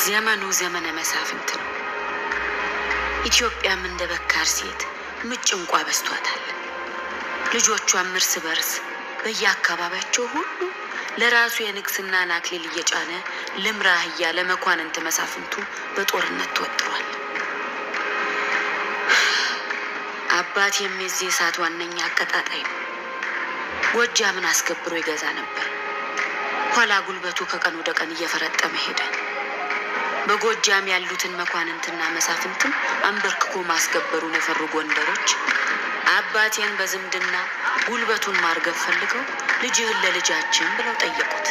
ዘመኑ ዘመነ መሳፍንት ነው። ኢትዮጵያም እንደ በካር ሴት ምጭ እንቋ በዝቷታል። ልጆቿም እርስ በርስ በየአካባቢያቸው ሁሉ ለራሱ የንግስናን አክሊል እየጫነ ልምራህ እያለ መኳንንት መሳፍንቱ በጦርነት ተወጥሯል። አባት የዚህ እሳት ዋነኛ አቀጣጣይ ነው። ጎጃምን አስገብሮ ይገዛ ነበር። ኋላ ጉልበቱ ከቀን ወደ ቀን እየፈረጠመ ሄደ። በጎጃም ያሉትን መኳንንትና መሳፍንትም አንበርክኮ ማስገበሩን የፈሩ ጎንደሮች አባቴን በዝምድና ጉልበቱን ማርገብ ፈልገው ልጅህን ለልጃችን ብለው ጠየቁት።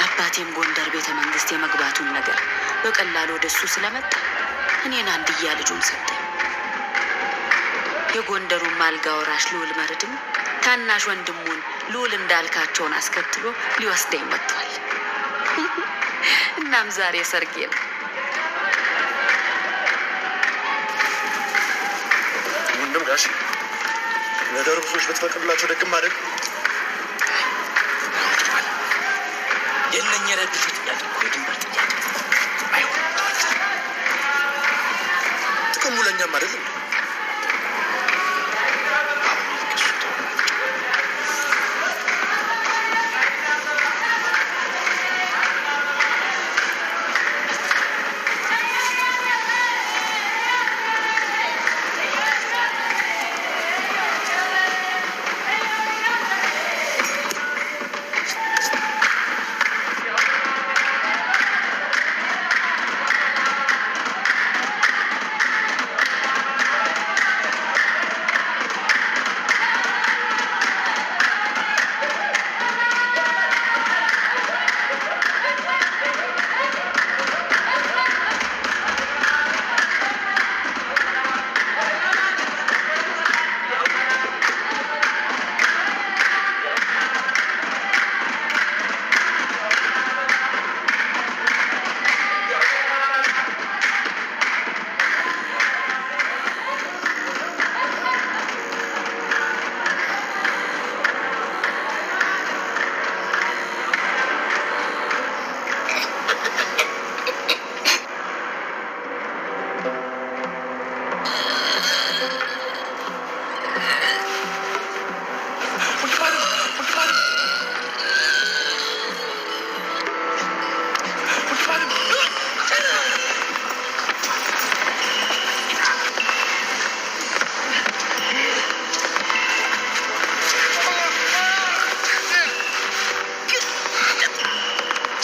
አባቴም ጎንደር ቤተ መንግስት የመግባቱን ነገር በቀላሉ ወደሱ ስለመጣ እኔን አንድያ ልጁን ሰጠኝ። የጎንደሩም አልጋ ወራሽ ልዑል መርድም ታናሽ ወንድሙን ልዑል እንዳልካቸውን አስከትሎ ሊወስደኝ መጥቷል። እናም ዛሬ ሰርጌ ነው። ወንድም ጋሽ ለደርቡሾች ብትፈቅድላቸው ደግም አይደል? የእነኛ የረድሾች ጥያቄ እኮ የድንበር ጥያቄ አይሆንም። ጥቅሙ ለእኛም አይደል እንዴ? አሁን ይልቅ እሱን ተውና ወንድም አለም፣ ወንድም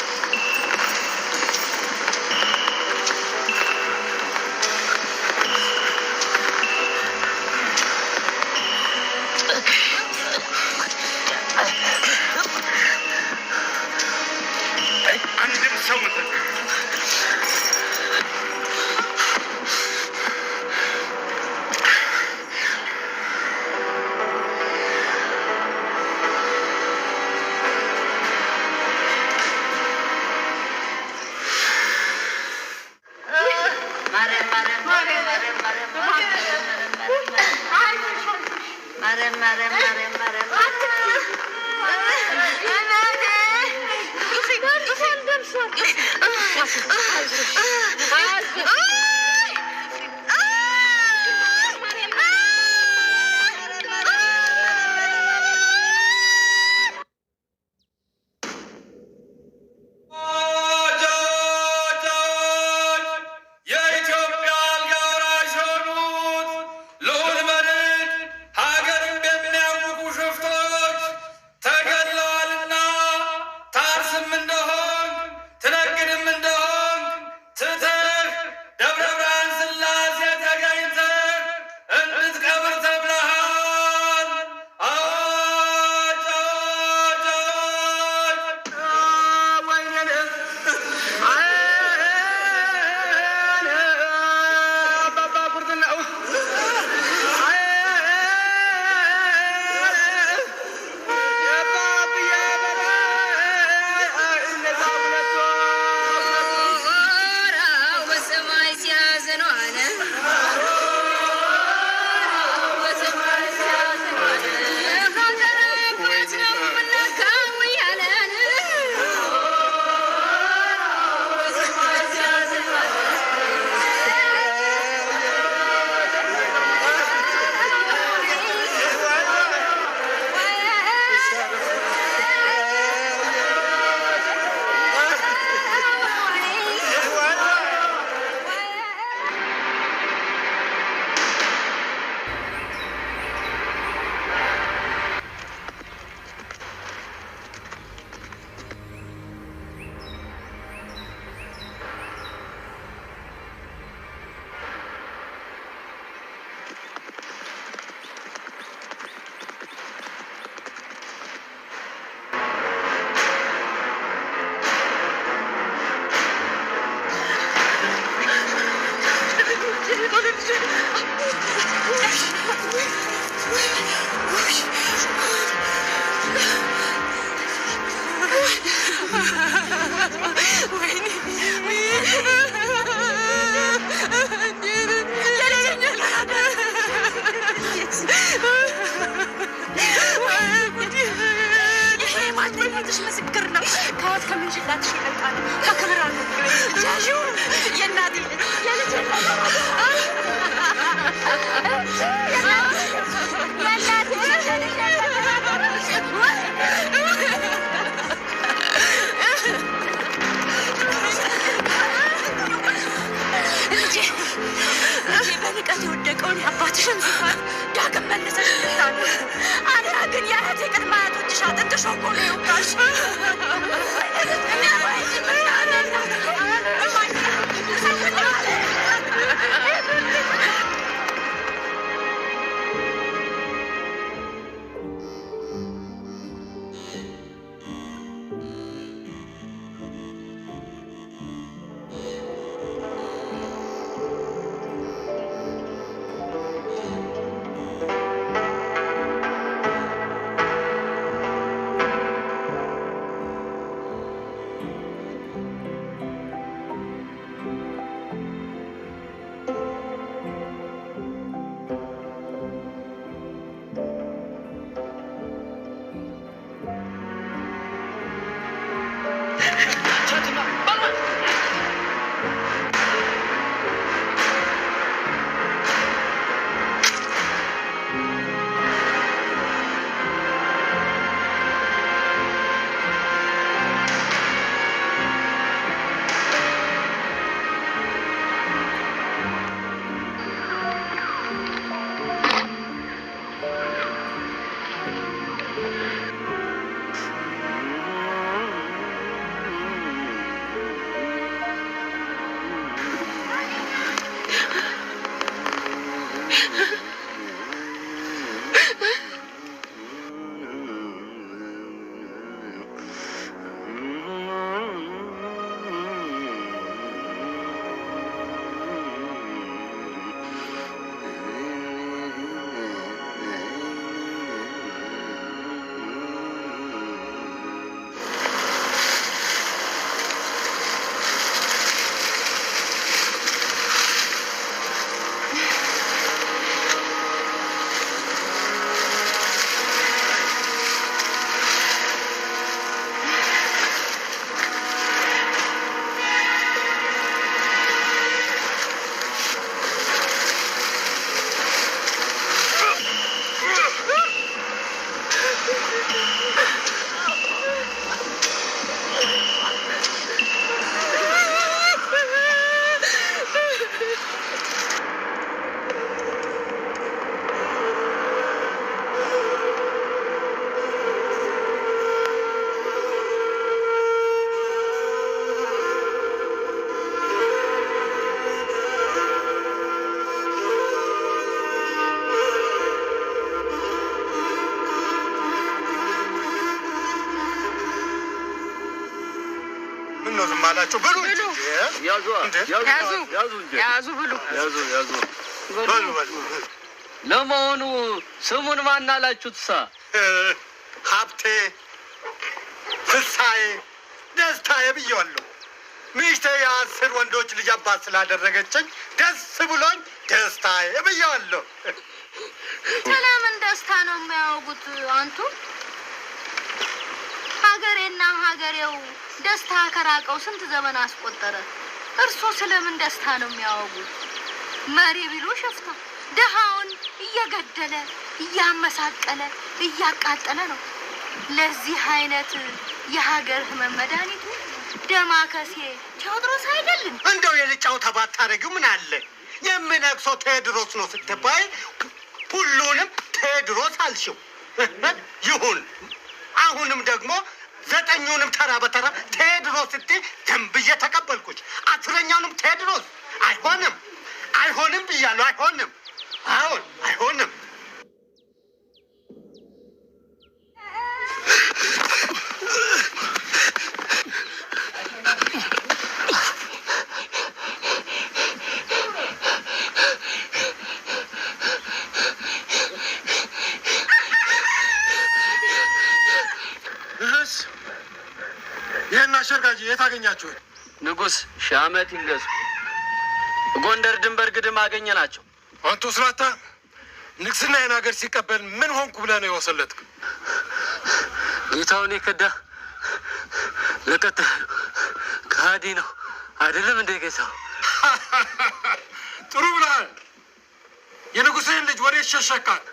አለም፣ ወንድም አለም። አንድም ሰው መጠን ማርያም ማርያም ማርያም ማርያም ማርያም ማርያም ማርያም የኢትዮጵያ አልጋ ወራሽ የሆኑት ልዑል መርድ ሀገርን በሚያውቁ ሽፍቶች ተገድለዋልና ታርስም እንደሆን ትነግድም እንደሆን ትተህ ማንነትሽ ምስክር ነው። ከወት ከምንሽላትሽ የመጣ ነው። ከክብር አለ ያዥው የእናቴ የልጅ ልጄ በንቀት የወደቀውን የአባትሽን ዙፋን ዳግም መልሰሽ ልታሉ። አደራ ግን የአያቴ ቅድመ አያቶችሽ አጥንት ሾኮ ነው የወጋሽ። ምነው ዝም አላችሁ? ብሉ እንጂ። ያዙ እንዴ? ያዙ ያዙ እንጂ ያዙ ብሉ ያዙ ያዙ። በሉ በሉ። ለመሆኑ ስሙን ማን አላችሁት? ሳ ሀብቴ፣ ፍሳዬ፣ ደስታዬ ብዬዋለሁ። ሚስቴ የ10 ወንዶች ልጅ አባት ስላደረገችኝ ደስ ብሎኝ ደስታዬ ብዬዋለሁ። ስለምን ደስታ ነው የሚያወጉት? አንቱ ሀገሬና ሀገሬው ደስታ ከራቀው ስንት ዘመን አስቆጠረ። እርሶ ስለምን ደስታ ነው የሚያወጉት? መሪ ቢሉ ሽፍታ ድሃውን እየገደለ እያመሳቀለ እያቃጠለ ነው። ለዚህ አይነት የሀገር ህመም መድኃኒቱ ደማከሴ ቴዎድሮስ አይደለም? እንደው የልጫው ተባታረጊው ምን አለ? የምነግሰው ቴዎድሮስ ነው ስትባይ ሁሉንም ቴዎድሮስ አልሽው። ይሁን። አሁንም ደግሞ 9ኙንም ተራ በተራ ቴዎድሮስ ስትይ ዝም ብዬ ተቀበልኩሽ። 10ኛውንም ቴዎድሮስ። አይሆንም፣ አይሆንም ብያለሁ። አይሆንም፣ አሁን አይሆንም። እህስ ይህን አሸርጋጂ የት አገኛችሁት? ንጉሥ ሺህ ዓመት ይንገሱ። ጎንደር ድንበር ግድም አገኘ ናቸው። አንተ ስላታ ንግስና ይህን ሀገር ሲቀበል ምን ሆንኩ ብለህ ነው የወሰለትክ? ጌታውን የከዳ ለቀጣዩ ከሃዲ ነው አይደለም እንደ ጌታው? ጥሩ ብለሃል። የንጉሥህን ልጅ ወዴት ሸሸካት?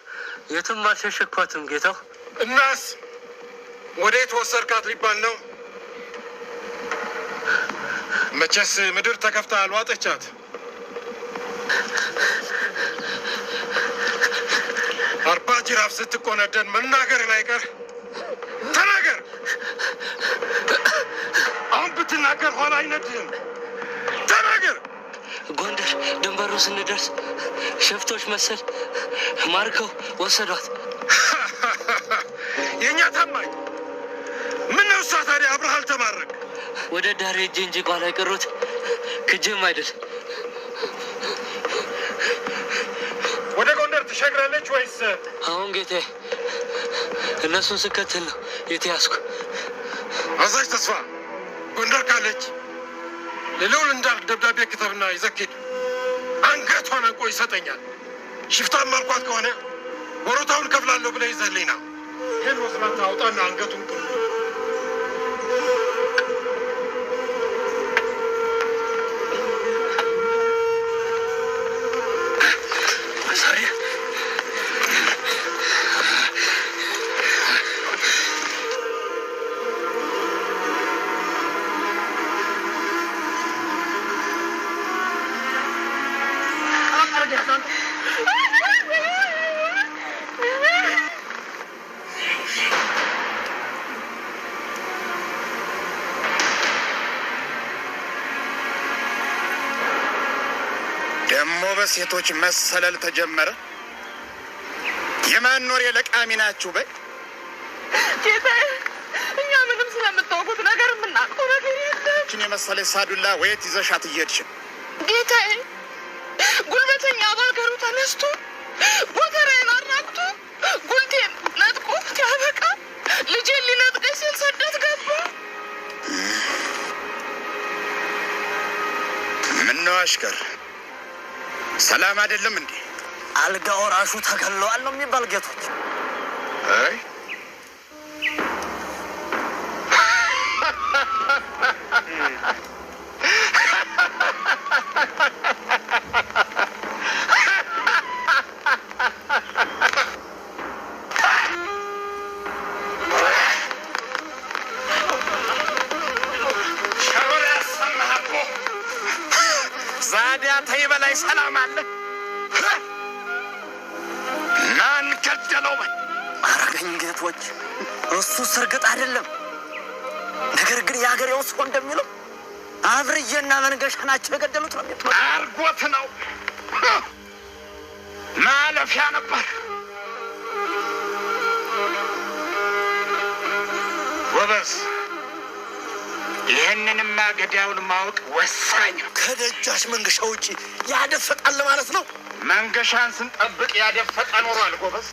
የትም አልሸሸኳትም ጌታው። እናስ ወዴት ወሰድካት ሊባል ነው? መቼስ ምድር ተከፍታ አልዋጠቻት። 40 ጅራፍ ስትቆነደን መናገር ላይቀር ተናገር። አሁን ብትናገር ኋላ አይነድህም። ተናገር። ጎንደር ድንበሩ ስንደርስ ሽፍቶች መሰል ማርከው ወሰዷት። የእኛ ታማኝ ምነው እሷ ታዲያ አብረህ አልተማረክ? ወደ ዳር ሄጄ እንጂ ኋላ የቀሩት ክጄም አይደል። ወደ ጎንደር ትሻግራለች ወይስ? አሁን ጌታዬ እነሱን ስከተል ነው የተያዝኩ። አዛዥ ተስፋ ጎንደር ካለች ለልዑል እንዳልክ ደብዳቤ ክተብና ይዘህ ሂድ። አንገቷን አንቆ ይሰጠኛል። ሽፍታ ማርኳት ከሆነ ወሮታውን ከፍላለሁ ብለህ ይዘህልኝ ና። ይህን ወስላታ አውጣና አንገቱን ቅሉ። መሳሪያ ደግሞ በሴቶች መሰለል ተጀመረ። የማን ወሬ ለቃሚ ናችሁ? በይ ጌታዬ፣ እኛ ምንም ስለምታውቁት ነገር የምናውቀው ነገር የለም። ይህችን የመሰለች ሳዱላ ወየት ይዘሻት እየሄድሽ? ጌታዬ፣ ጉልበተኛ በሀገሩ ተነስቶ ጎተራዬን አራቅቶ ጉልቴን ነጥቆ ሲያበቃ ልጄን ሊነጥቀኝ ሲል ስደት ገባ። ምነው አሽከር ሰላም አይደለም እንዴ? አልጋ ወራሹ ተገለዋል ነው የሚባል ጌቶች። አይ ሸበላ ያሰማህ እኮ። ዛዲያ ተይ በላይ ሰላም አለ። ማን ገደለው? በይ አረገኝ ጌቶች፣ እሱስ እርግጥ አይደለም። ነገር ግን የሀገሬው ሰው እንደሚለው አብርዬና መንገሻ ናቸው የገደሉት ነው የሚባለው። አርጎት ነው ማለፊያ ነበር። ጎበዝ፣ ይህንንማ ገዳዩን ማወቅ ወሳኝ ነው። ከደጃች መንገሻ ውጪ ያደፈጣል ማለት ነው። መንገሻን ስንጠብቅ ያደፈጠ ኖሯል። ጎበዝ፣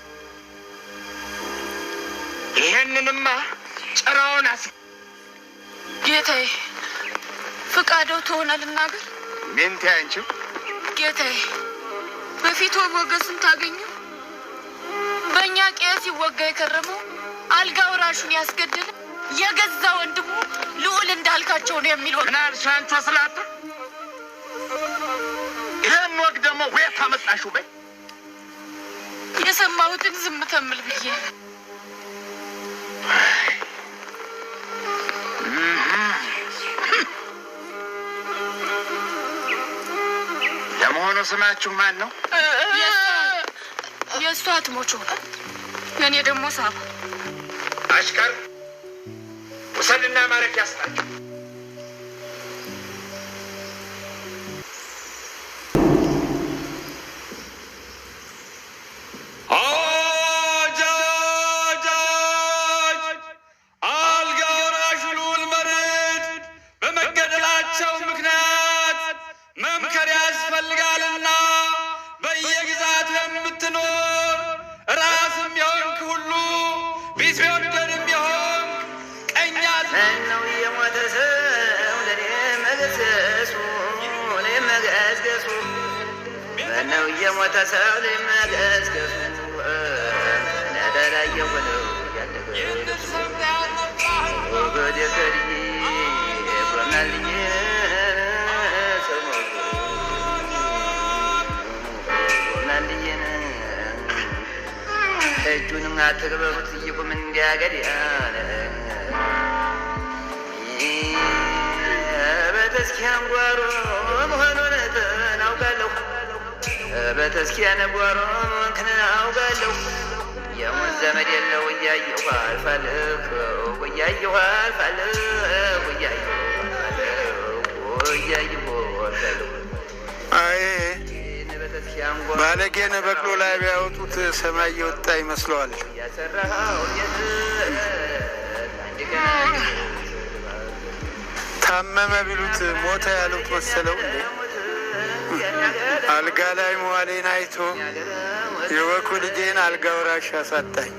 ይህንንማ ጭራውን አስ ጌታዬ፣ ፍቃደው ትሆነ ልናገር። ምንቴ አንቺው ጌታዬ፣ በፊቱ ሞገስን ታገኙ። በእኛ ቄስ ሲወጋ የከረመው አልጋ ወራሹን ያስገደለ የገዛ ወንድሙ ልዑል እንዳልካቸው ነው የሚል ወግ ምን አልሽ አንቺ ወስላታ? ይህን ወግ ደግሞ ወየት አመጣሽው? በይ የሰማሁትን ዝም ተምል ብዬ ለመሆኑ ስማችሁ ማን ነው? የእሷ አትሞቾ የእኔ ደግሞ ሳባ። አሽከር ውሰድና ማረግ ያስጣቸው። አዋጅ! አዋጅ! አዋጅ! አልጋ ወራሹ ልዑል መርዕድ በመገደላቸው ምክንያት መምከር ያስፈልጋልና በየግዛቱ የምትኖር ራስም የሆንክ ሁሉ ቢትወደድም የሆንክ ቀኛዝማች ምነው የሞተ ሰው ለኔ መገስገሱ ለኔ መገስገሱ ምነው የሞተ ሰው ለኔ መገስገሱ ነጠላ እየሆነው ያለገ ይህንን ሰምተህ አትቅበሩት ይቁም እንዲያገድ። በተስኪያን ጓሮ መሆኑን አውቃለሁ። በተስኪያን ጓሮ መሆንክን አውቃለሁ። የሙት ዘመድ የለው እያየሁ አልፋለሁ፣ እያየሁ አልፋለሁ፣ እያየሁ አልፋለሁ፣ እያየሁ አልፋለሁ። አይ፣ ባለጌን በቅሎ ላይ ቢያወጡት ሰማይ የወጣ ይመስለዋል። ያሰራኸው አንድ ቀን ታመመ ቢሉት ሞተ ያሉት መሰለው እንዴ? አልጋ ላይ መዋሌን አይቶ የበኩር ልጄን አልጋ ወራሽ አሳጣኝ።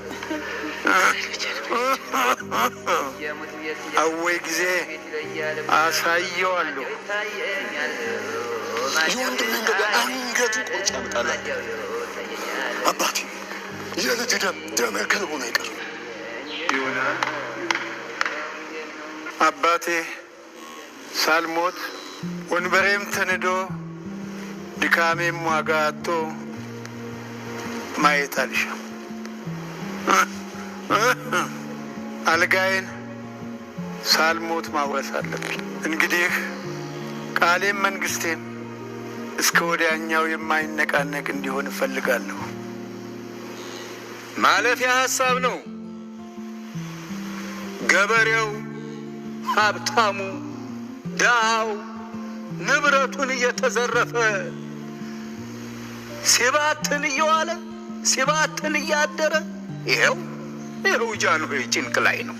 አወይ ጊዜ፣ አሳየዋለሁ። የወንድሜን ገዳይ አንገቱን ቆርጬ አመጣልሃለሁ። አባቴ፣ የልጅ ደም ደመ ከልብ ሆኖ አይቀርም። አባቴ፣ ሳልሞት ወንበሬም ተንዶ ድካሜም ዋጋ አጥቶ ማየት አልሻም። አልጋዬን ሳልሞት ማውረስ አለብኝ። እንግዲህ ቃሌም መንግስቴም እስከ ወዲያኛው የማይነቃነቅ እንዲሆን እፈልጋለሁ። ማለፊያ ሀሳብ ነው። ገበሬው፣ ሀብታሙ፣ ድሃው ንብረቱን እየተዘረፈ ሲባትን እየዋለ ሲባትን እያደረ ይኸው ይኸው ጃንሆይ ጭንቅ ላይ ነው።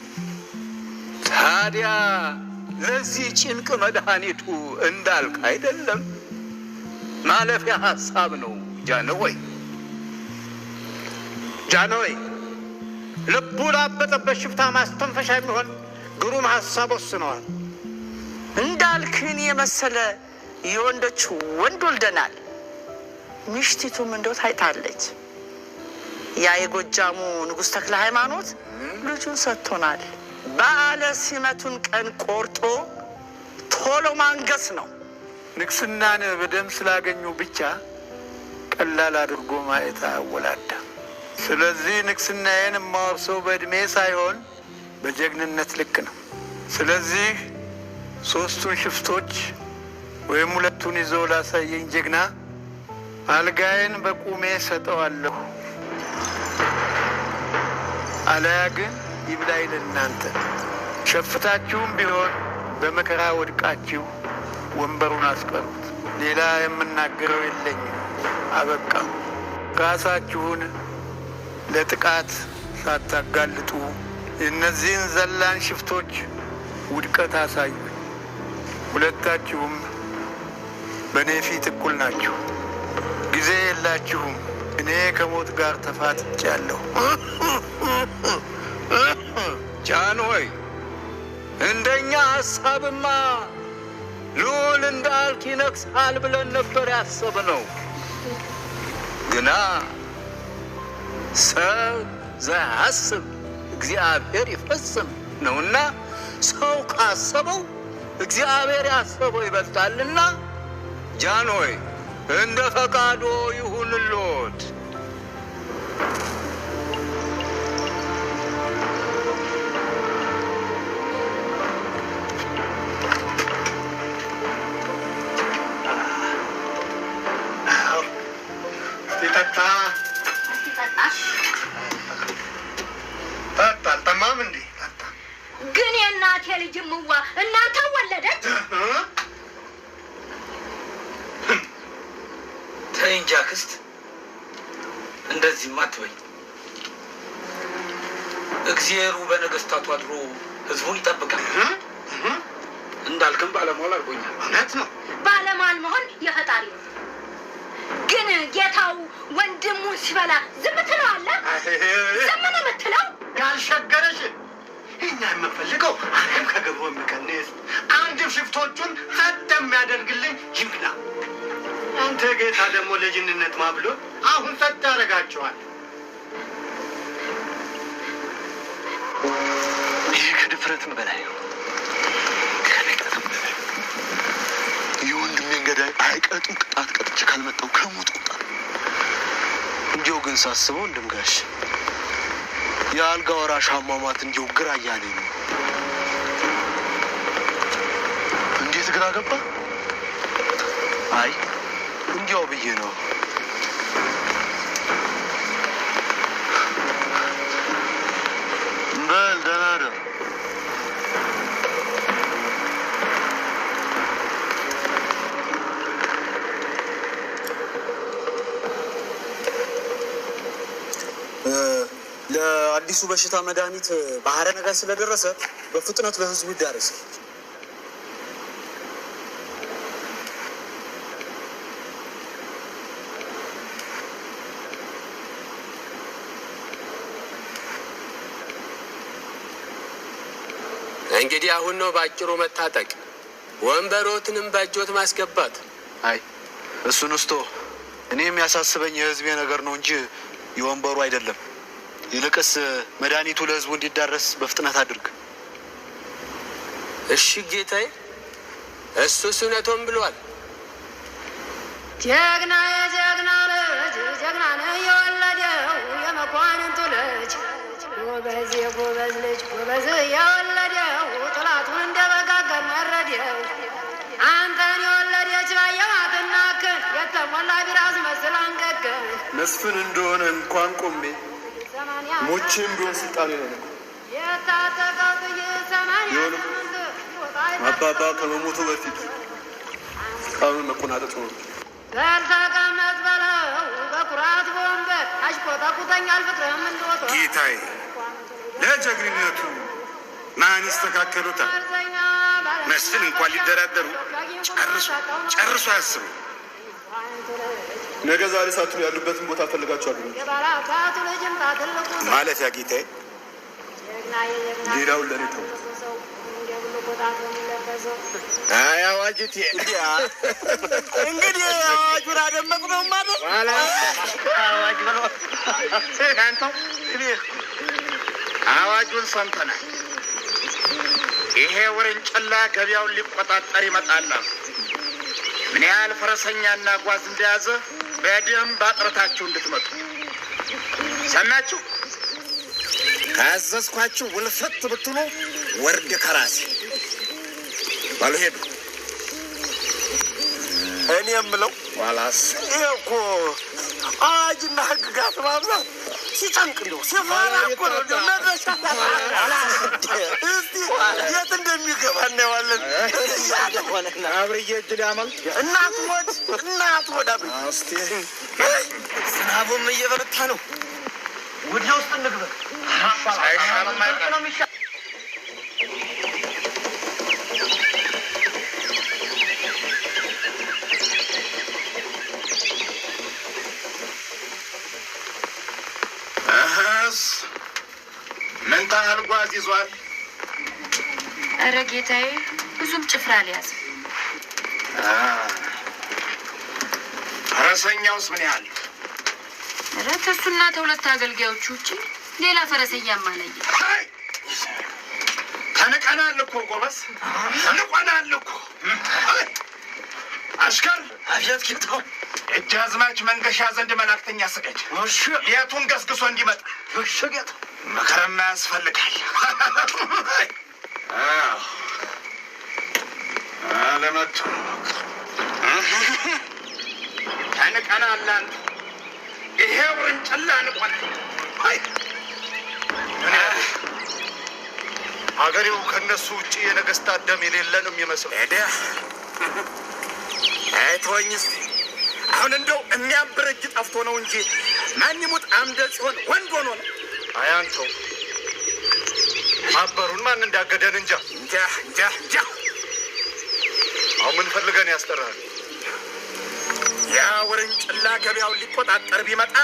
ታዲያ ለዚህ ጭንቅ መድኃኒቱ እንዳልክ አይደለም፣ ማለፊያ ሀሳብ ነው ጃንሆይ። ጃንሆይ ልቡ ላበጠበት ሽፍታ ማስተንፈሻ የሚሆን ግሩም ሀሳብ ወስነዋል። እንዳልክን የመሰለ የወንዶች ወንድ ወልደናል። ሚሽቲቱም እንደው ታይታለች። ያ የጎጃሙ ንጉሥ ተክለ ሃይማኖት ልጁን ሰጥቶናል። በዓለ ሲመቱን ቀን ቆርጦ ቶሎ ማንገስ ነው። ንግስናን በደም ስላገኙ ብቻ ቀላል አድርጎ ማየት አያወላዳ። ስለዚህ ንግስናዬን የማወርሰው በዕድሜ ሳይሆን በጀግንነት ልክ ነው። ስለዚህ ሶስቱን ሽፍቶች ወይም ሁለቱን ይዞ ላሳየኝ ጀግና አልጋዬን በቁሜ ሰጠዋለሁ። አለያ ግን ይብላኝ ለእናንተ። ሸፍታችሁም ቢሆን በመከራ ወድቃችሁ ወንበሩን አስቀሩት። ሌላ የምናገረው የለኝም። አበቃው። ራሳችሁን ለጥቃት ሳታጋልጡ የእነዚህን ዘላን ሽፍቶች ውድቀት አሳዩ። ሁለታችሁም በእኔ ፊት እኩል ናችሁ። ጊዜ የላችሁም። እኔ ከሞት ጋር ተፋጥጫለሁ። ጃንሆይ፣ እንደኛ ሀሳብማ ልዑል እንዳልክ ይነግሣል ብለን ነበር ያሰብነው። ግና ሰብ ዘያስብ እግዚአብሔር ይፈጽም ነውና ሰው ካሰበው እግዚአብሔር ያሰበው ይበልጣልና ጃንሆይ እንደ ፈቃዶ ይሁንልዎት። ጠጣ ጠጣ። አልጠማም እንዴ? ግን የእናቴ ልጅ ምዋ እናንተ ወለደች። ተይ እንጂ አክስት፣ እንደዚህማ አትበይ። እግዚአብሔሩ በነገስታቱ አድሮ ህዝቡን ይጠብቃል። እንዳልክም ባለሟል አድርጎኛል። እውነት ነው። ባለሟል መሆን የፈጣሪ ነው። ግን ጌታው ወንድሙን ሲበላ ዝም ትለዋለህ? ዝም ነው የምትለው? ያልሸገረሽ እኛ የምንፈልገው አንድም ከግብሩ የሚቀንስ አንድም ሽፍቶቹን ጸጥ የሚያደርግልኝ ይብላ። አንተ ጌታ ደግሞ ልጅንነት ማብሎ አሁን ጸጥ ያደርጋቸዋል። ይህ ከድፍረትም በላይ ነው፣ ከንቀትም በላይ ነው። የወንድሜን ገዳይ አይቀጡ ቅጣት ቀጥቼ ካልመጣሁ ከሞት ቁጣ። እንዲያው ግን ሳስበው እንደምጋሽ የአልጋ ወራሽ አሟሟት እንዲሁ ግራ እያለኝ ነው። እንዴት ግራ ገባ? አይ እንዲያው ብዬ ነው። በል ደህና እደር። ለአዲሱ በሽታ መድኃኒት ባህረ ነጋሽ ስለደረሰ በፍጥነት ለህዝቡ ይዳረስ። እንግዲህ አሁን ነው ባጭሩ መታጠቅ፣ ወንበሮትንም በእጆት ማስገባት። አይ እሱን ውስቶ እኔ የሚያሳስበኝ የህዝቤ ነገር ነው እንጂ የወንበሩ አይደለም። ይልቅስ መድኃኒቱ ለህዝቡ እንዲዳረስ በፍጥነት አድርግ። እሺ ጌታዬ፣ እሱስ እውነቶን ብሏል። ጀግና የጀግና ልጅ ጀግና ነው የወለደው የመኳንንቱ ልጅ ጎበዝ የጎበዝ ልጅ ጎበዝ የወለደው ጥላቱን እንደበጋገር መረደው። አንተን የወለደች ባየኋትና ክን የተሞላ ቢራስ መስል አንገግን መስፍን እንደሆነ እንኳን ቆሜ ሞቼም ቢሆን ስልጣኔ ነው። የታጠቀው ጥይት 88 ቢሆንም አባባ ከመሞቱ በፊት ስልጣኑን መቆናጠጥ ነው። በልተቀመጥ በለው በኩራት በወንበር አሽቆጠቁጠኛል ፍቅርህም እንደወጣ ጌታዬ፣ ለጀግንነቱ ማን ይስተካከሉታል? መስፍን እንኳን ሊደራደሩ ጨርሶ ጨርሶ አያስቡ። ነገ ዛሬ ሳትሉ ያሉበትን ቦታ ፈልጋችሁ አግኙ። የባላባቱ ልጅም ትልቁ ሰው ማለት ያ ጌታዬ፣ ጀግና የጀግና ሌላውን ለእኔ ተውት። ሰው እንደ ብልቆጣት የሚለበሰው አይ አዋጅቴ፣ እንግዲህ አዋጁን አደመቅነው ማለት አዋጅ ብሎ እናንተው አዋጁን ሰምተናል። ይሄ ውርንጭላ ገበያውን ሊቆጣጠር ይመጣል አሉ። ምን ያህል ፈረሰኛና ጓዝ እንደያዘ በደንብ አጥርታችሁ እንድትመጡ ሰማችሁ? ካዘዝኳችሁ ውልፍት ብትሉ ወርድ ከራሴ በሉ ሄዱ። እኔ የምለው ዋላስ ይሄ እኮ አዋጅና ህግጋት ማብዛት ሲጨንቅ እንደው ሲፈራ እኮ ነው። እንደው መድረሻ እስቲ የት እንደሚገባ እናየዋለን። አብርዬ እጅ ሊያመልጥ እናት ወድ እናት ወድ አብርዬ እስቲ ዝናቡም እየበረታ ነው። ወደ ውስጥ እንግባ። ሳይሻልም አይቀርም። እህስ ምን ታህል ጓዝ ይዟል? ኧረ ጌታዬ ብዙም ጭፍራ አልያዝም። ፈረሰኛውስ ምን ያህል? ኧረ ተሱና ተሁለት አገልጋዮቹ ውጭ ሌላ ፈረሰኛም አላየም። ተንቀናል እኮ ጎበዝ፣ ተንቆናል እኮ አሽከር። አቤት ጌታው። ደጃዝማች መንገሻ ዘንድ መላእክተኛ ስደድ፣ ሌቱን ገስግሶ እንዲመጣ። እሺ ጌታ። ምክርማ ያስፈልጋል። አዎ፣ አለመቱ ተንቀናል አንተ። ይሄ ውርንጭላ ንቆናል። ሀገሬው ከእነሱ ውጭ የነገስታት ደም የሌለ ነው የሚመስለው። ሄደ አይተወኝ እስቲ። አሁን እንደው የሚያብር እጅ ጠፍቶ ነው እንጂ ማን ይሙት አምደ ጽዮን ወንድ ሆኖ ነው። አይ አንተው ማበሩን ማን እንዳገደን እንጃ። እንጃ እንጃ እንጃ። አሁን ምን ፈልገን ያስጠራል? ያ ውርንጭላ ገበያውን ሊቆጣጠር ቢመጣ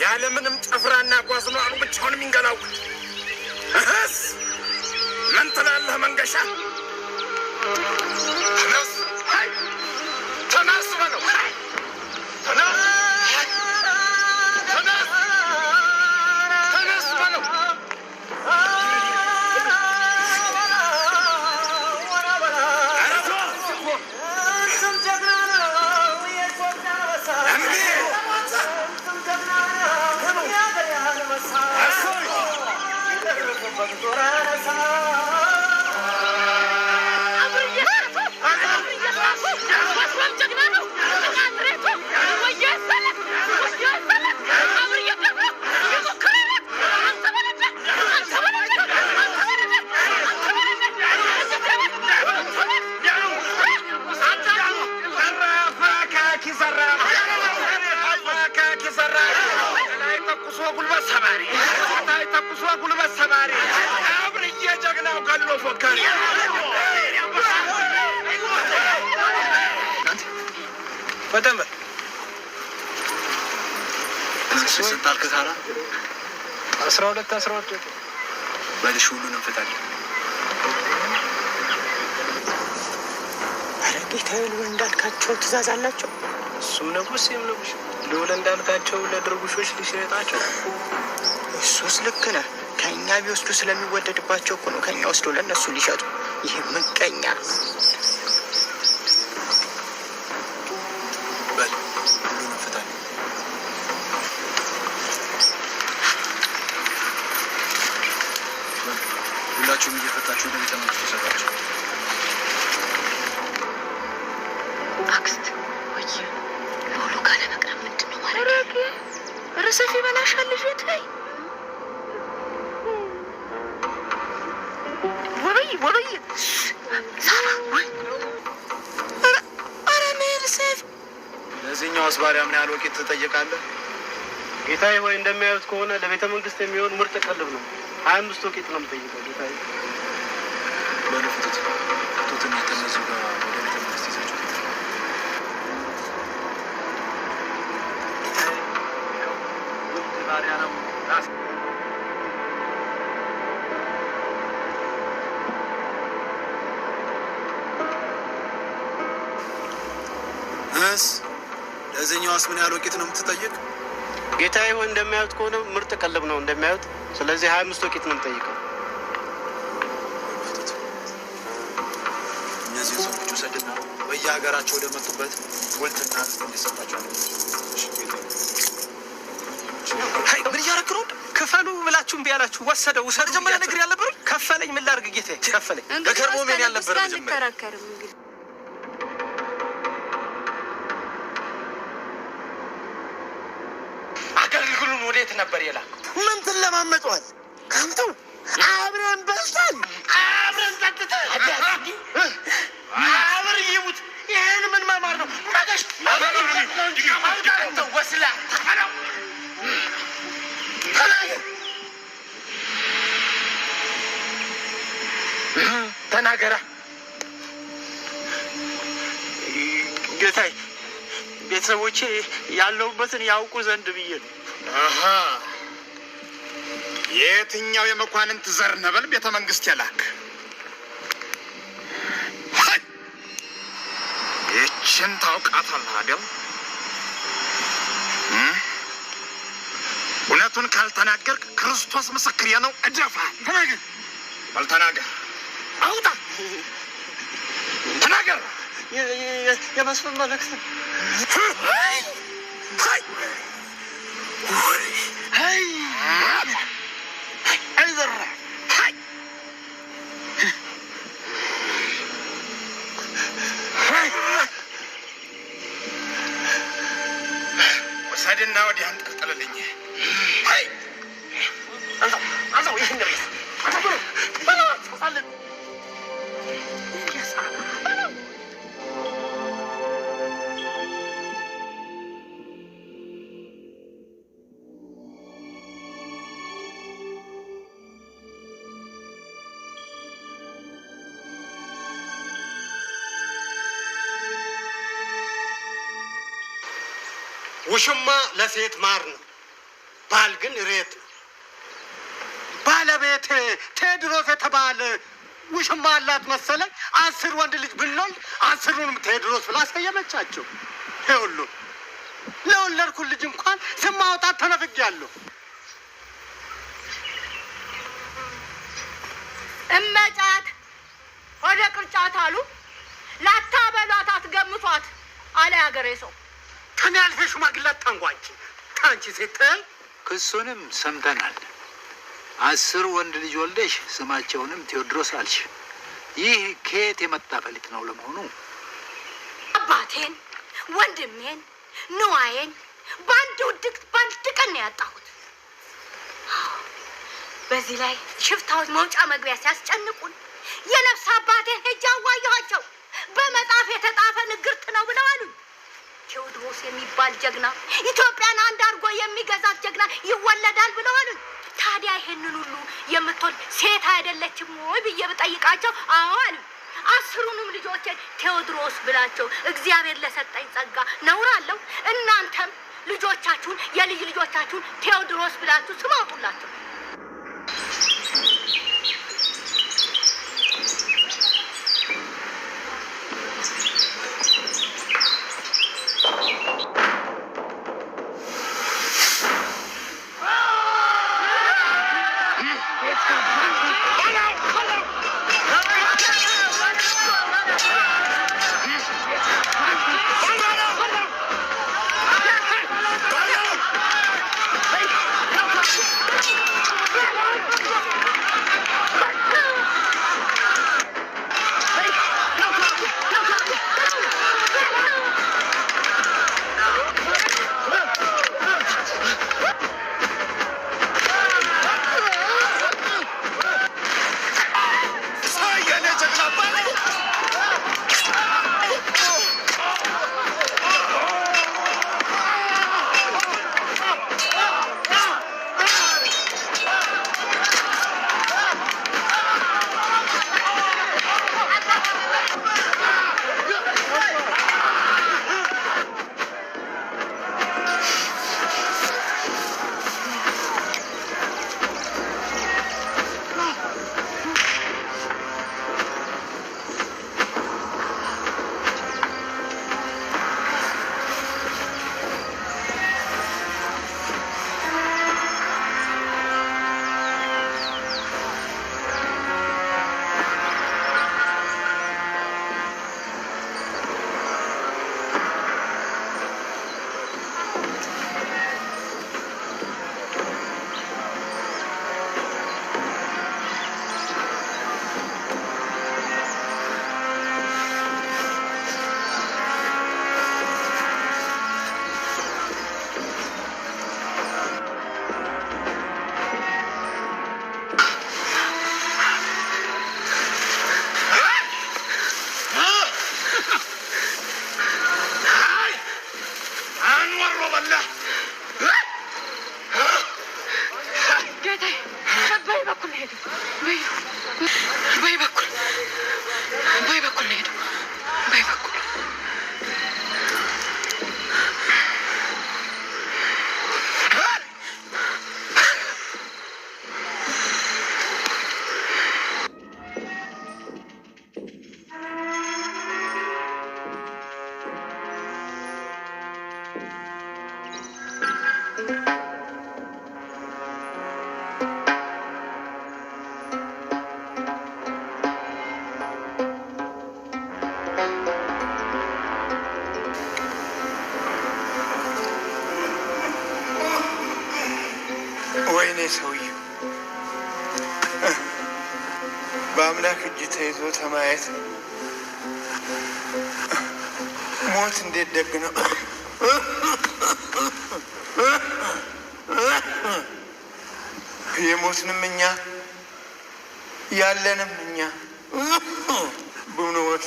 ያለምንም ጭፍራና ጓዝ ነው አሉ ብቻውን የሚንገላውል። እህስ ምን ትላለህ መንገሻ? ተነስ፣ ሀይ! ተነስ በለው፣ ሀይ! ተነስ፣ ሀይ! ተነስ፣ ተነስ በለው። ኧረ ተው! እምቢ! ገባሪ አብርዬ ጀግናው ገሎ ፎካሪ ፈጠን በል። ስንት አልክ ካራ? 12 12 በልሽ ሁሉንም ፍታል። ኧረ ጌታዬ ልዑል እንዳልካቸው ትእዛዝ አላቸው። እሱም ንጉስ ይህም ንጉስ ልዑል እንዳልካቸው ለድርቡሾች ሊሸጣቸው። እሱስ ልክ ነህ። ከእኛ ቢወስዱ ስለሚወደድባቸው እኮ ነው ከእኛ ወስዶ ለእነሱ ሊሸጡ። ይህ ምቀኛ። በል ሁሉንም ፍታል። ሁላችሁም እየፈታችሁ ወደ ቤተ መንግስቱ ሰዷቸው። አክስት ወይ ልዑሉ ጋር ለመቅረብ ምንድን ነው ማድረግ? ኧረ ሰይፍ ይበላሻል ልጄ ተይ። ወበይ ወበይ ሳራ ወይ ኧረ ሜል ሰይፍ ለዚህኛውስ ባሪያ ምን ያህል ወቂት ትጠይቃለህ? ጌታዬ ሆይ እንደሚያዩት ከሆነ ለቤተ መንግስት የሚሆን ምርጥ ቀልብ ነው። 25 ወቂት ነው የምጠይቀው ጌታዬ። በሉ ፍቱት፣ ፍቱትና ከእነዚሁ ጋር ወደ ቤተ መንግስት ይዛችሁ ሂዱ። ባሪያ ነው። እስ ለዚህኛውስ ምን ያህል ወቂት ነው የምትጠይቅ? ጌታዬ ሆይ እንደሚያዩት ከሆነ ምርጥ ቀልብ ነው እንደሚያዩት። ስለዚህ 25 ወቂት ነው የምጠይቀው። እነዚህን ሰዎች ውሰድና በየሀገራቸው ወደመጡበት ጉልትና ርስት እንዲሰጣቸው አድርግ። ሀይ ምን እያደረክ ነው? ክፈሉ ብላችሁ እምቢ አላችሁ። ወሰደው ውሰድ። መጀመሪያ ነግሬህ አልነበረም? ከፈለኝ። ምን ላድርግ ጌታዬ? ከፈለኝ። እንግዲህ ከንጉስ ጋር አንከራከርም እንግዲህ አገልግሉን ወዴት ነበር የላከው? ምን ትለማመጧል? አንተው አብረን በልተን አብረን ጠጥተን አብር ይሙት። ይህን ምን መማር ነው? መገሽ አንተ ወስላ ተናገራ ጌታዬ፣ ቤተሰቦቼ ያለሁበትን ያውቁ ዘንድ ብዬ ነው። አሃ፣ የትኛው የመኳንንት ዘር ነበል ቤተ መንግስት የላክ? ሀይ! ይህችን ታውቃታለህ አይደል? እም? እውነቱን ካልተናገርክ ክርስቶስ ምስክሬ ነው፣ እደፋለሁ። ተናገር፣ በል ተናገር፣ አውጣ፣ ተናገር። የመስፍን መልእክት ውሰድና ወዲህ አንጠልጥልልኝ። ውሽማ ለሴት ማር ነው፣ ባል ግን ሬት ነው። ባለቤት ቴዎድሮስ የተባለ ውሽማ አላት መሰለኝ። 10 ወንድ ልጅ ብንወልድ 10ሩንም ቴዎድሮስ ብላ አስቀየመቻቸው። ይኸውልህ ለወለድኩት ልጅ እንኳን ስም ማውጣት ተነፍጌያለሁ። እመጫት ወደ ቅርጫት አሉ ላታበሏት አትገምቷት አለ ያገሬ ሰው። ከኔ አልፈሽ ሽማግሌ አታንጓንቺ። ታንቺ ሴት ክሱንም ሰምተናል። 10 ወንድ ልጅ ወልደሽ ስማቸውንም ቴዎድሮስ አልሽ። ይህ ከየት የመጣ ፈሊጥ ነው ለመሆኑ? አባቴን፣ ወንድሜን፣ ንዋዬን በአንድ ውድቅት በአንድ ቀን ነው ያጣሁት። አዎ፣ በዚህ ላይ ሽፍታዎች መውጫ መግቢያ ሲያስጨንቁን የነፍስ አባቴን ሄጄ አዋየኋቸው። በመጽሐፍ የተጻፈ ንግርት ነው ብለው አሉኝ። ቴዎድሮስ የሚባል ጀግና ኢትዮጵያን አንድ አድርጎ የሚገዛት ጀግና ይወለዳል ብለው አሉኝ። ታዲያ ታዲያ ይሄንን ሁሉ የምትወልድ ሴት አይደለችም ወይ ብዬ ብጠይቃቸው አዎ አሉ። 10ሩንም ልጆቼን ቴዎድሮስ ብላቸው እግዚአብሔር ለሰጠኝ ጸጋ ነውር አለው? እናንተም ልጆቻችሁን የልጅ ልጆቻችሁን ቴዎድሮስ ብላችሁ ስም አውጡላቸው። ወይኔ ሰውዬው በአምላክ እጅ ተይዞ ተማየት ሞት እንዴት ደግ ነው። የሞትንም እኛ ያለንም እኛ ብሞት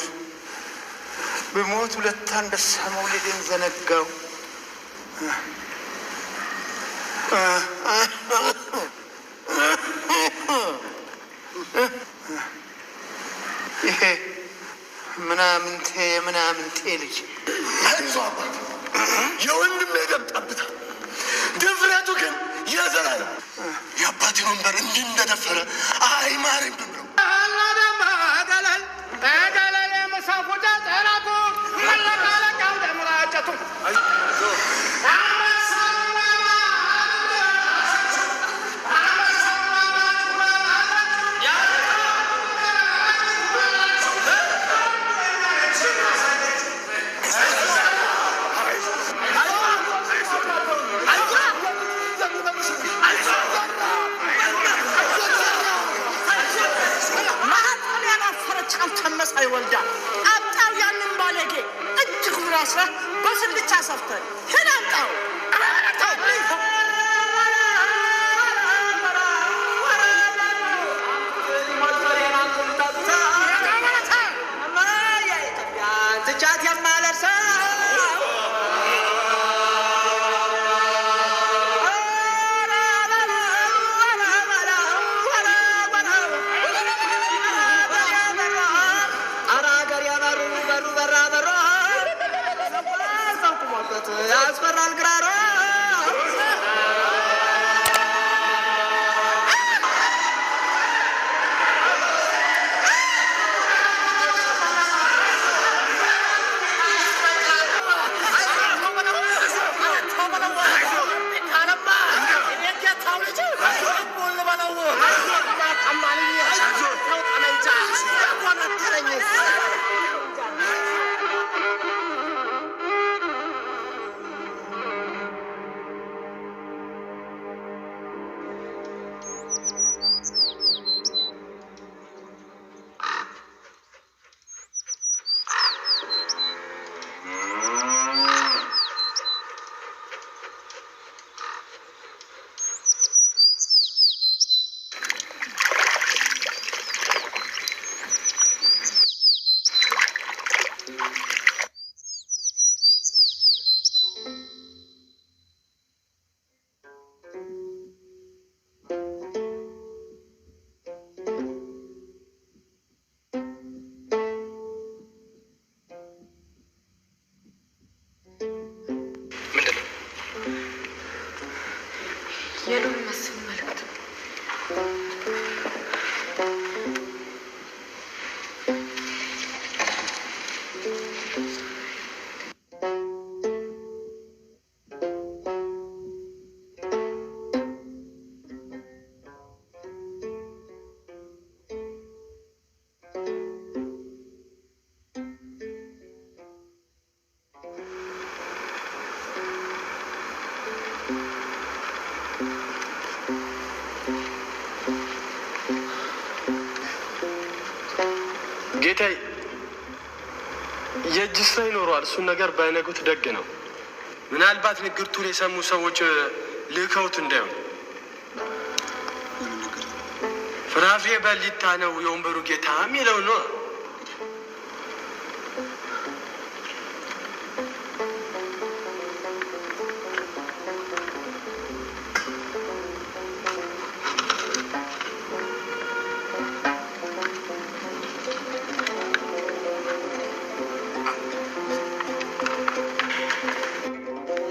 ብሞት ሁለት አንበሳ መውለዴን ዘነጋው። ይሄ ምናምንቴ የምናምንቴ ልጅ አይዞህ አባት፣ የወንድሜ ደም ጠብታ፣ ድፍረቱ ግን የዘላለም የአባቴን ወንበር እንዲህ እንደደፈረ አይማርም ብሎ ማህፀን ያላፈረች አልተመሳይ ወልዳ አምጣው ያንን ባለጌ እጅ እግሩን አስረህ በስልቻ ሰፍተህ ሂድ አምጣው። ትቻት የማለርሰው በራ በሮ ሰው ቁሞበት ያስፈራል ግራሮ። የልዑል መስፍን መልእክት። ጌታዬ የእጅ ስራ ይኖረዋል። እሱን ነገር ባይነጉት ደግ ነው። ምናልባት ንግርቱን የሰሙ ሰዎች ልከውት እንዳይሆን። ፍራፍሬ በሊታ ነው የወንበሩ ጌታ የሚለው ነው።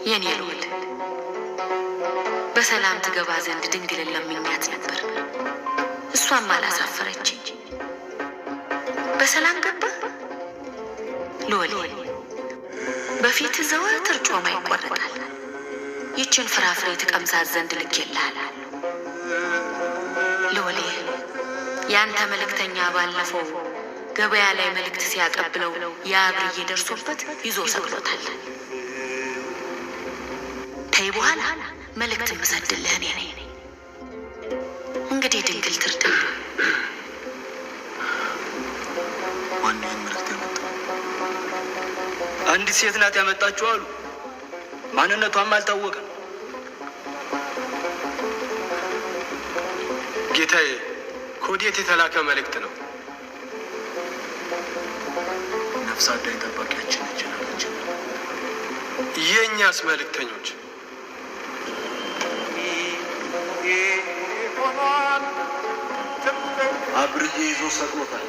የኔ ልዑል በሰላም ትገባ ዘንድ ድንግልን ለምኛት ነበር። እሷም አላሳፈረችኝ። በሰላም ገባ ልዑል። በፊት ዘወትር ጮማ ይቆረጣል። ይችን ፍራፍሬ ትቀምሳት ዘንድ ልኬልሃለሁ። ልዑሌ ያንተ መልእክተኛ ባለፈው ገበያ ላይ መልእክት ሲያቀብለው የአብርዬ ደርሶበት ይዞ ሰቅሎታል። ተይ በኋላ መልእክት የምሰድልህ እኔ ነኝ። እንግዲህ ድንግል ትርዳ። ማነው ይህን መልእክት ያመጣው? አንዲት ሴት ናት ያመጣችው አሉ። ማንነቷም አልታወቀም። ጌታዬ ከወዴት የተላከ መልእክት ነው? ነፍስ አዳኝ ጠባቂያችን ነች የላከችን። የእኛስ መልእክተኞች አብርዬ ይዞ ሰቅሎታል።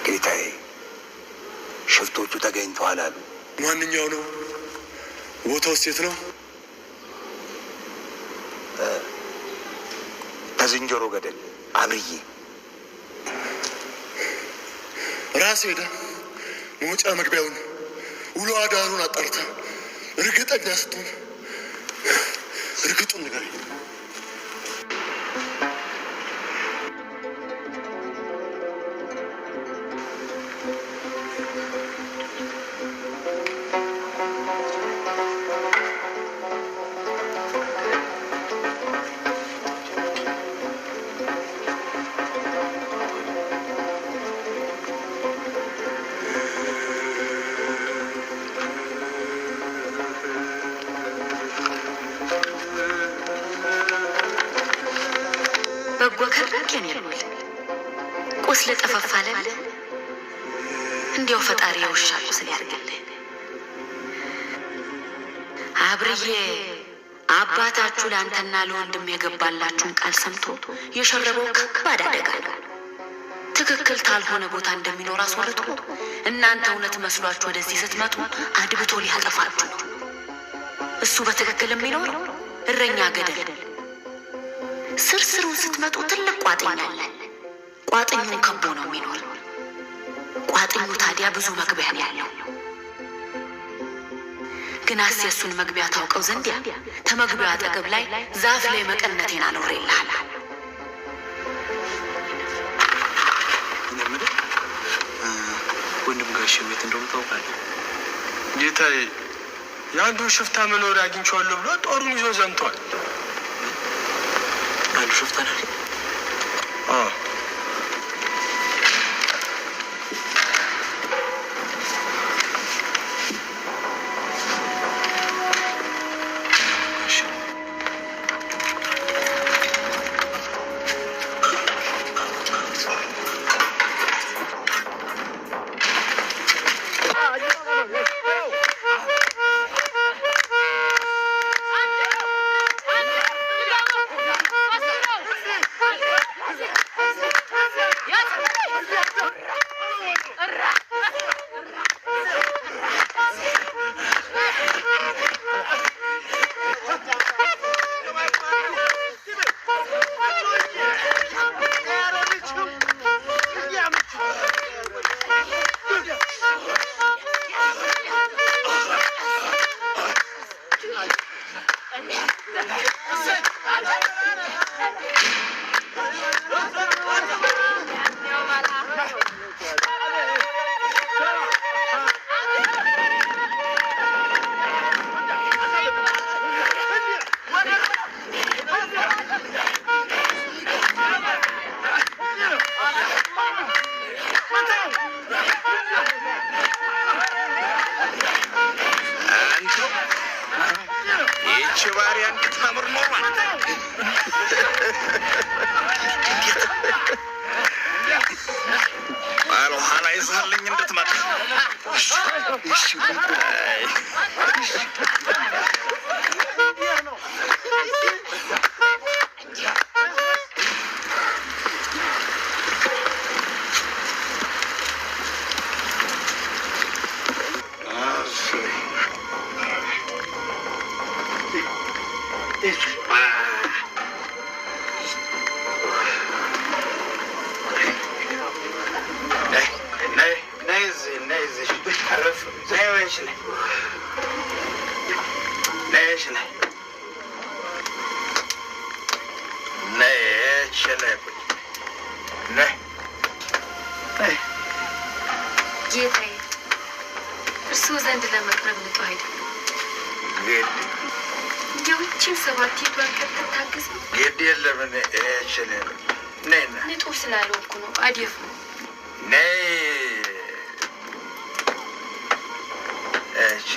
ጌታዬ፣ ሽፍቶቹ ተገኝተዋል አሉ። ማንኛው ነው? ቦታው የት ነው? ከዝንጀሮ ገደል አብርዬ። ራስ ሄደ መውጫ መግቢያውን ውሎ አዳሩን አጣርተህ እርግጠኛ ስትሆን እርግጡን ንገረኝ። ቁስል ጠፈፍ አለልህ። እንዲያው ፈጣሪ የውሻ ቁስል ያርግልህ። አብርዬ አባታችሁ ለአንተና ለወንድም የገባላችሁን ቃል ሰምቶ የሸረበው ከባድ አደጋ ነው። ትክክል ታልሆነ ቦታ እንደሚኖር አስወርቶ እናንተ እውነት መስሏችሁ ወደዚህ ስትመጡ አድብቶ ሊያጠፋችሁ ነው። እሱ በትክክል የሚኖር እረኛ ገደል ስርስሩን ስትመጡ ትልቅ ቋጥኝ አለ። ቋጥኙን ከቦ ነው የሚኖር። ቋጥኙ ታዲያ ብዙ መግቢያ ነው ያለው። ግናስ የእሱን መግቢያ ታውቀው ዘንድ ያ ተመግቢያው አጠገብ ላይ ዛፍ ላይ መቀነቴን አኖሬልሃል። እኔ የምልህ ወንድም ጋሼ ቤት እንደሆነ ታውቃለህ? ጌታዬ፣ የአንዱ ሽፍታ መኖሪያ አግኝቼዋለሁ ብሎ ጦሩን ይዞ ዘምቷል። አንዱ ሽፍታ ነው? አዎ። ይህች ባሪያ እንድታምር ኖሯል። ኋላ ይዘህልኝ እንድትመጣ። አይ። ጌታዬ፣ እርስዎ ዘንድ ለመቅረብ ንጹህ አይደለም። እንዲያው ይህችን ሰባት ቷን ከብትታግዝ ግድ የለም እኔ እችላለሁ። ነይና ንጹህ ስላልሆንኩ ነው። አዴፍ ነው። ነይ እች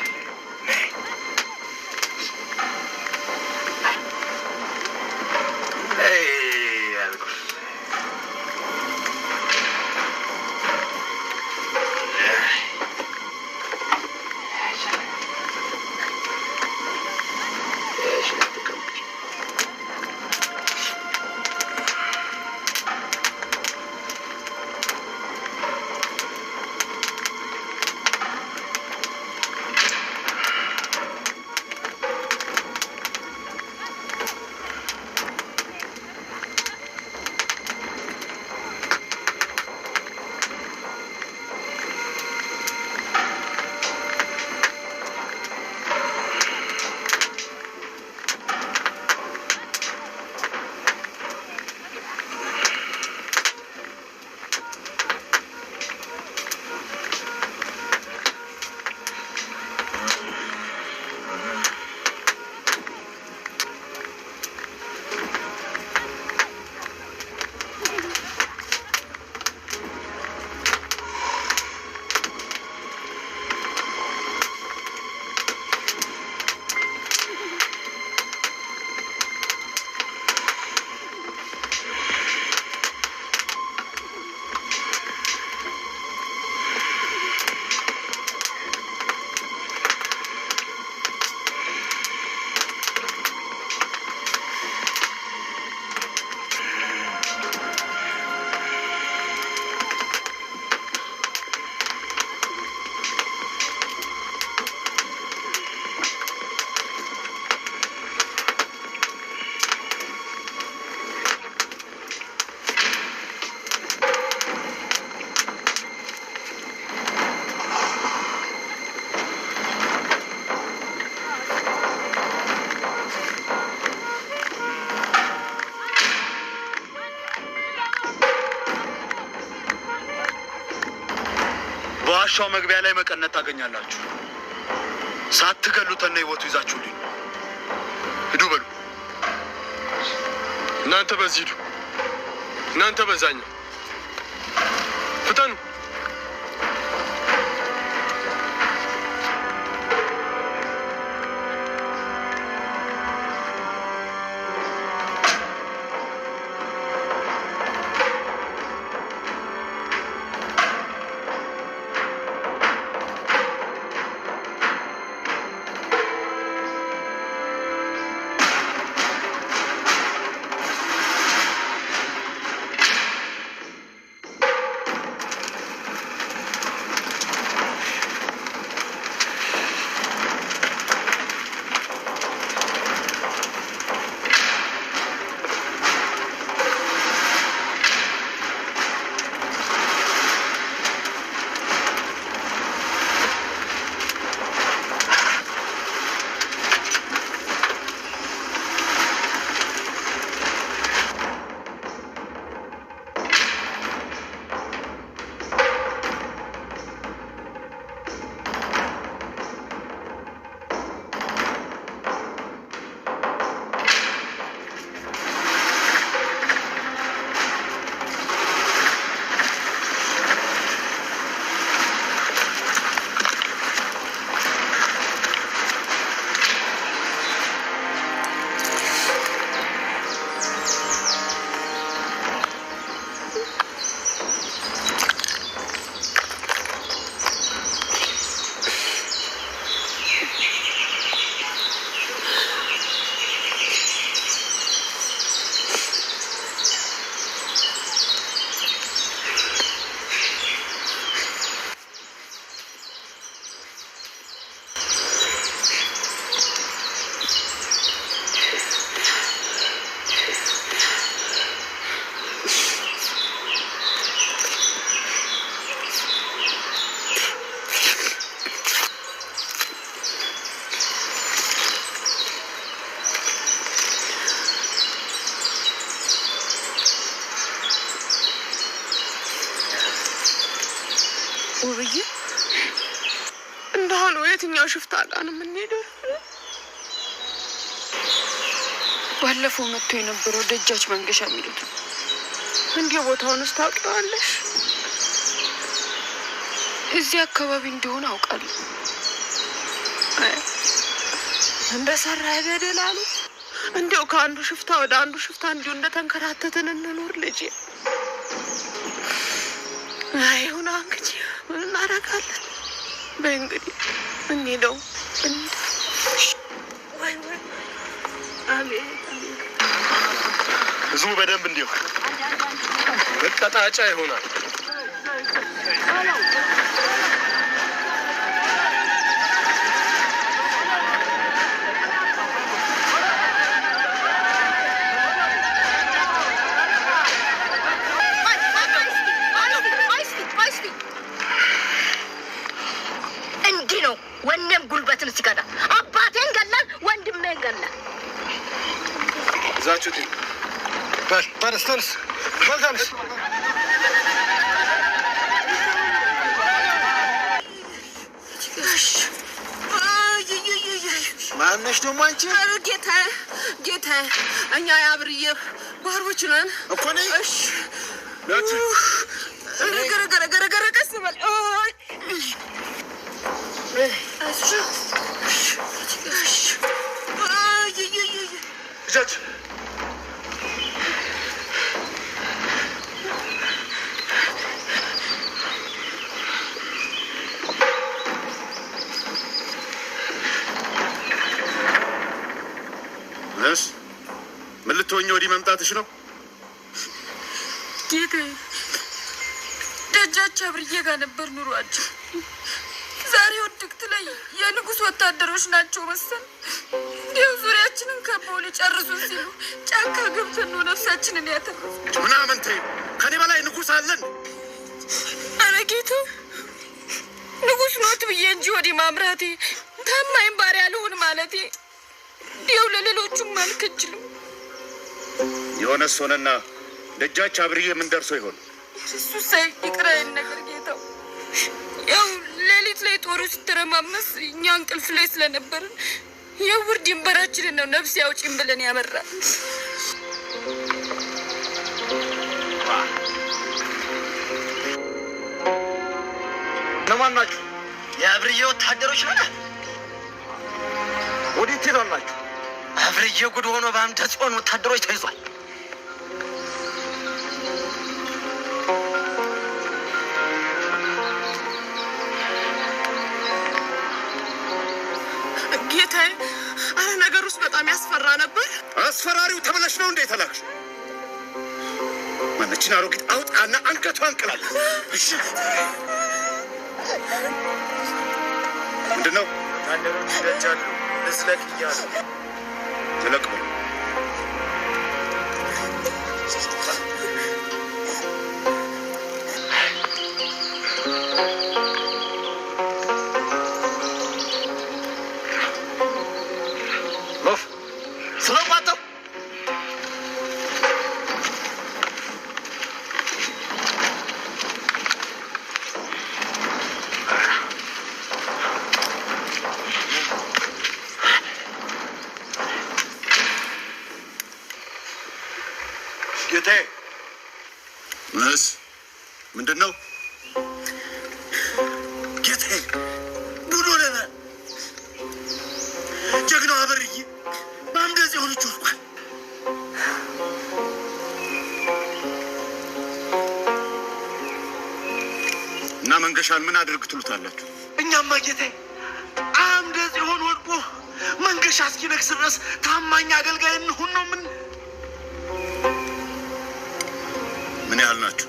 ነይ ነይ አልኩሽ። ከዋሻው መግቢያ ላይ መቀነት ታገኛላችሁ። ሳትገሉት እና ህይወቱ ይዛችሁልኝ ሂዱ በሉ። እናንተ በዚህ ሂዱ፣ እናንተ በዛኛው ፍጠኑ። ውብዬ እንደሆነ የትኛው ሽፍታ ጋር ነው የምንሄደው? ባለፈው መጥቶ የነበረው ደጃች መንገሻ የሚሉት ነው። እንዲህ ቦታውን ውስጥ ታውቂዋለሽ? እዚህ አካባቢ እንደሆነ አውቃለሁ። እንደ ሰራ ገደል አሉ። እንዲያው ከአንዱ ሽፍታ ወደ አንዱ ሽፍታ እንዲሁ እንደተንከራተትን እንኖር ልጄ። አይሁን እንግዲህ ምን እናደርጋለን? በይ እንግዲህ እንሂደው እንሂድ። ወይ ወይ፣ አቤት አቤት። ህዝቡ በደንብ እንዲሁ መቀጣጫ ይሆናል። እንዲህ ነው ወኔም ጉልበትም ሲከዳ። አባቴን ገላል፣ ወንድሜን ገላል። እዛችሁት በል ተነስ፣ ተነስ፣ በል ተነስ። ማነሽ ደግሞ አንቺ? ኧረ ጌታዬ፣ ጌታዬ፣ እኛ የአብርዬ ባሮች ነን እኮ ነኝ። እሺ ረገ ረገ ረገ ረገ ረገ ቀስ በል። አይ እጃችሁ እሺ፣ ምን ልትሆኚ ወዲህ መምጣትሽ ነው? ጌታዬ፣ ደጃች አብርዬ ጋር ነበር ኑሯቸው። ዛሬ ውድቅት ላይ የንጉሥ ወታደሮች ናቸው መሰል እንዲያው ዙሪያችንን ከበው ሊጨርሱን ሲሉ ጫካ ገብተን ነው ነፍሳችንን ያተረፍነው። ምናምን ተይው፣ ከኔ በላይ ንጉሥ አለን። ኧረ ጌታው ንጉሥ ኖት ብዬ እንጂ ወዲህ ማምራቴ ታማኝ ባሪያ ልሁን ማለቴ እንዲያው ለሌሎቹም አልከጅልም። የሆነስ ሆነና ደጃች አብርዬ ምን ደርሶ ይሆን? እሱ ሳይ ይቅር አይል ነገር ጌታው። ያው ሌሊት ላይ ጦሩ ሲተረማመስ እኛ እንቅልፍ ላይ ስለነበርን የውር ድንበራችንን ነው ነፍስ ያውጪን ብለን ያመራል። እነማን ናችሁ? የአብርዬ ወታደሮች ነን። ወዴት ትሄዳላችሁ? አብርዬ ጉድ ሆኖ በአምደ ጽዮን ወታደሮች ተይዟል። ጌታዬ፣ አረ ነገር ውስጥ በጣም ያስፈራ ነበር። አስፈራሪው ተብለሽ ነው እንዴ የተላክሽ? ማነችን አሮጊት አውጣና አንገቷን ቅላል። እሺ፣ ምንድን ነው? ወታደሮች ይደጃሉ፣ ልዝለቅ እያሉ። ዝለቅ በሉ። ሎፍ ስለቋጠው ጌታዬ፣ ምንስ ምንድን ነው? ጌታዬ፣ ጉድ ሆነናል። ጀግናው አበርዬ በአምደ ጽዮን እጅ ወድቋል። እና መንገሻን ምን አድርግ ትሉታላችሁ? እኛማ ጌታዬ አምደ ጽዮን ወድቆ መንገሻ እስኪነግስ ድረስ ታማኝ አገልጋይ እንሁን ነው። ምን ምን ያህል ናችሁ?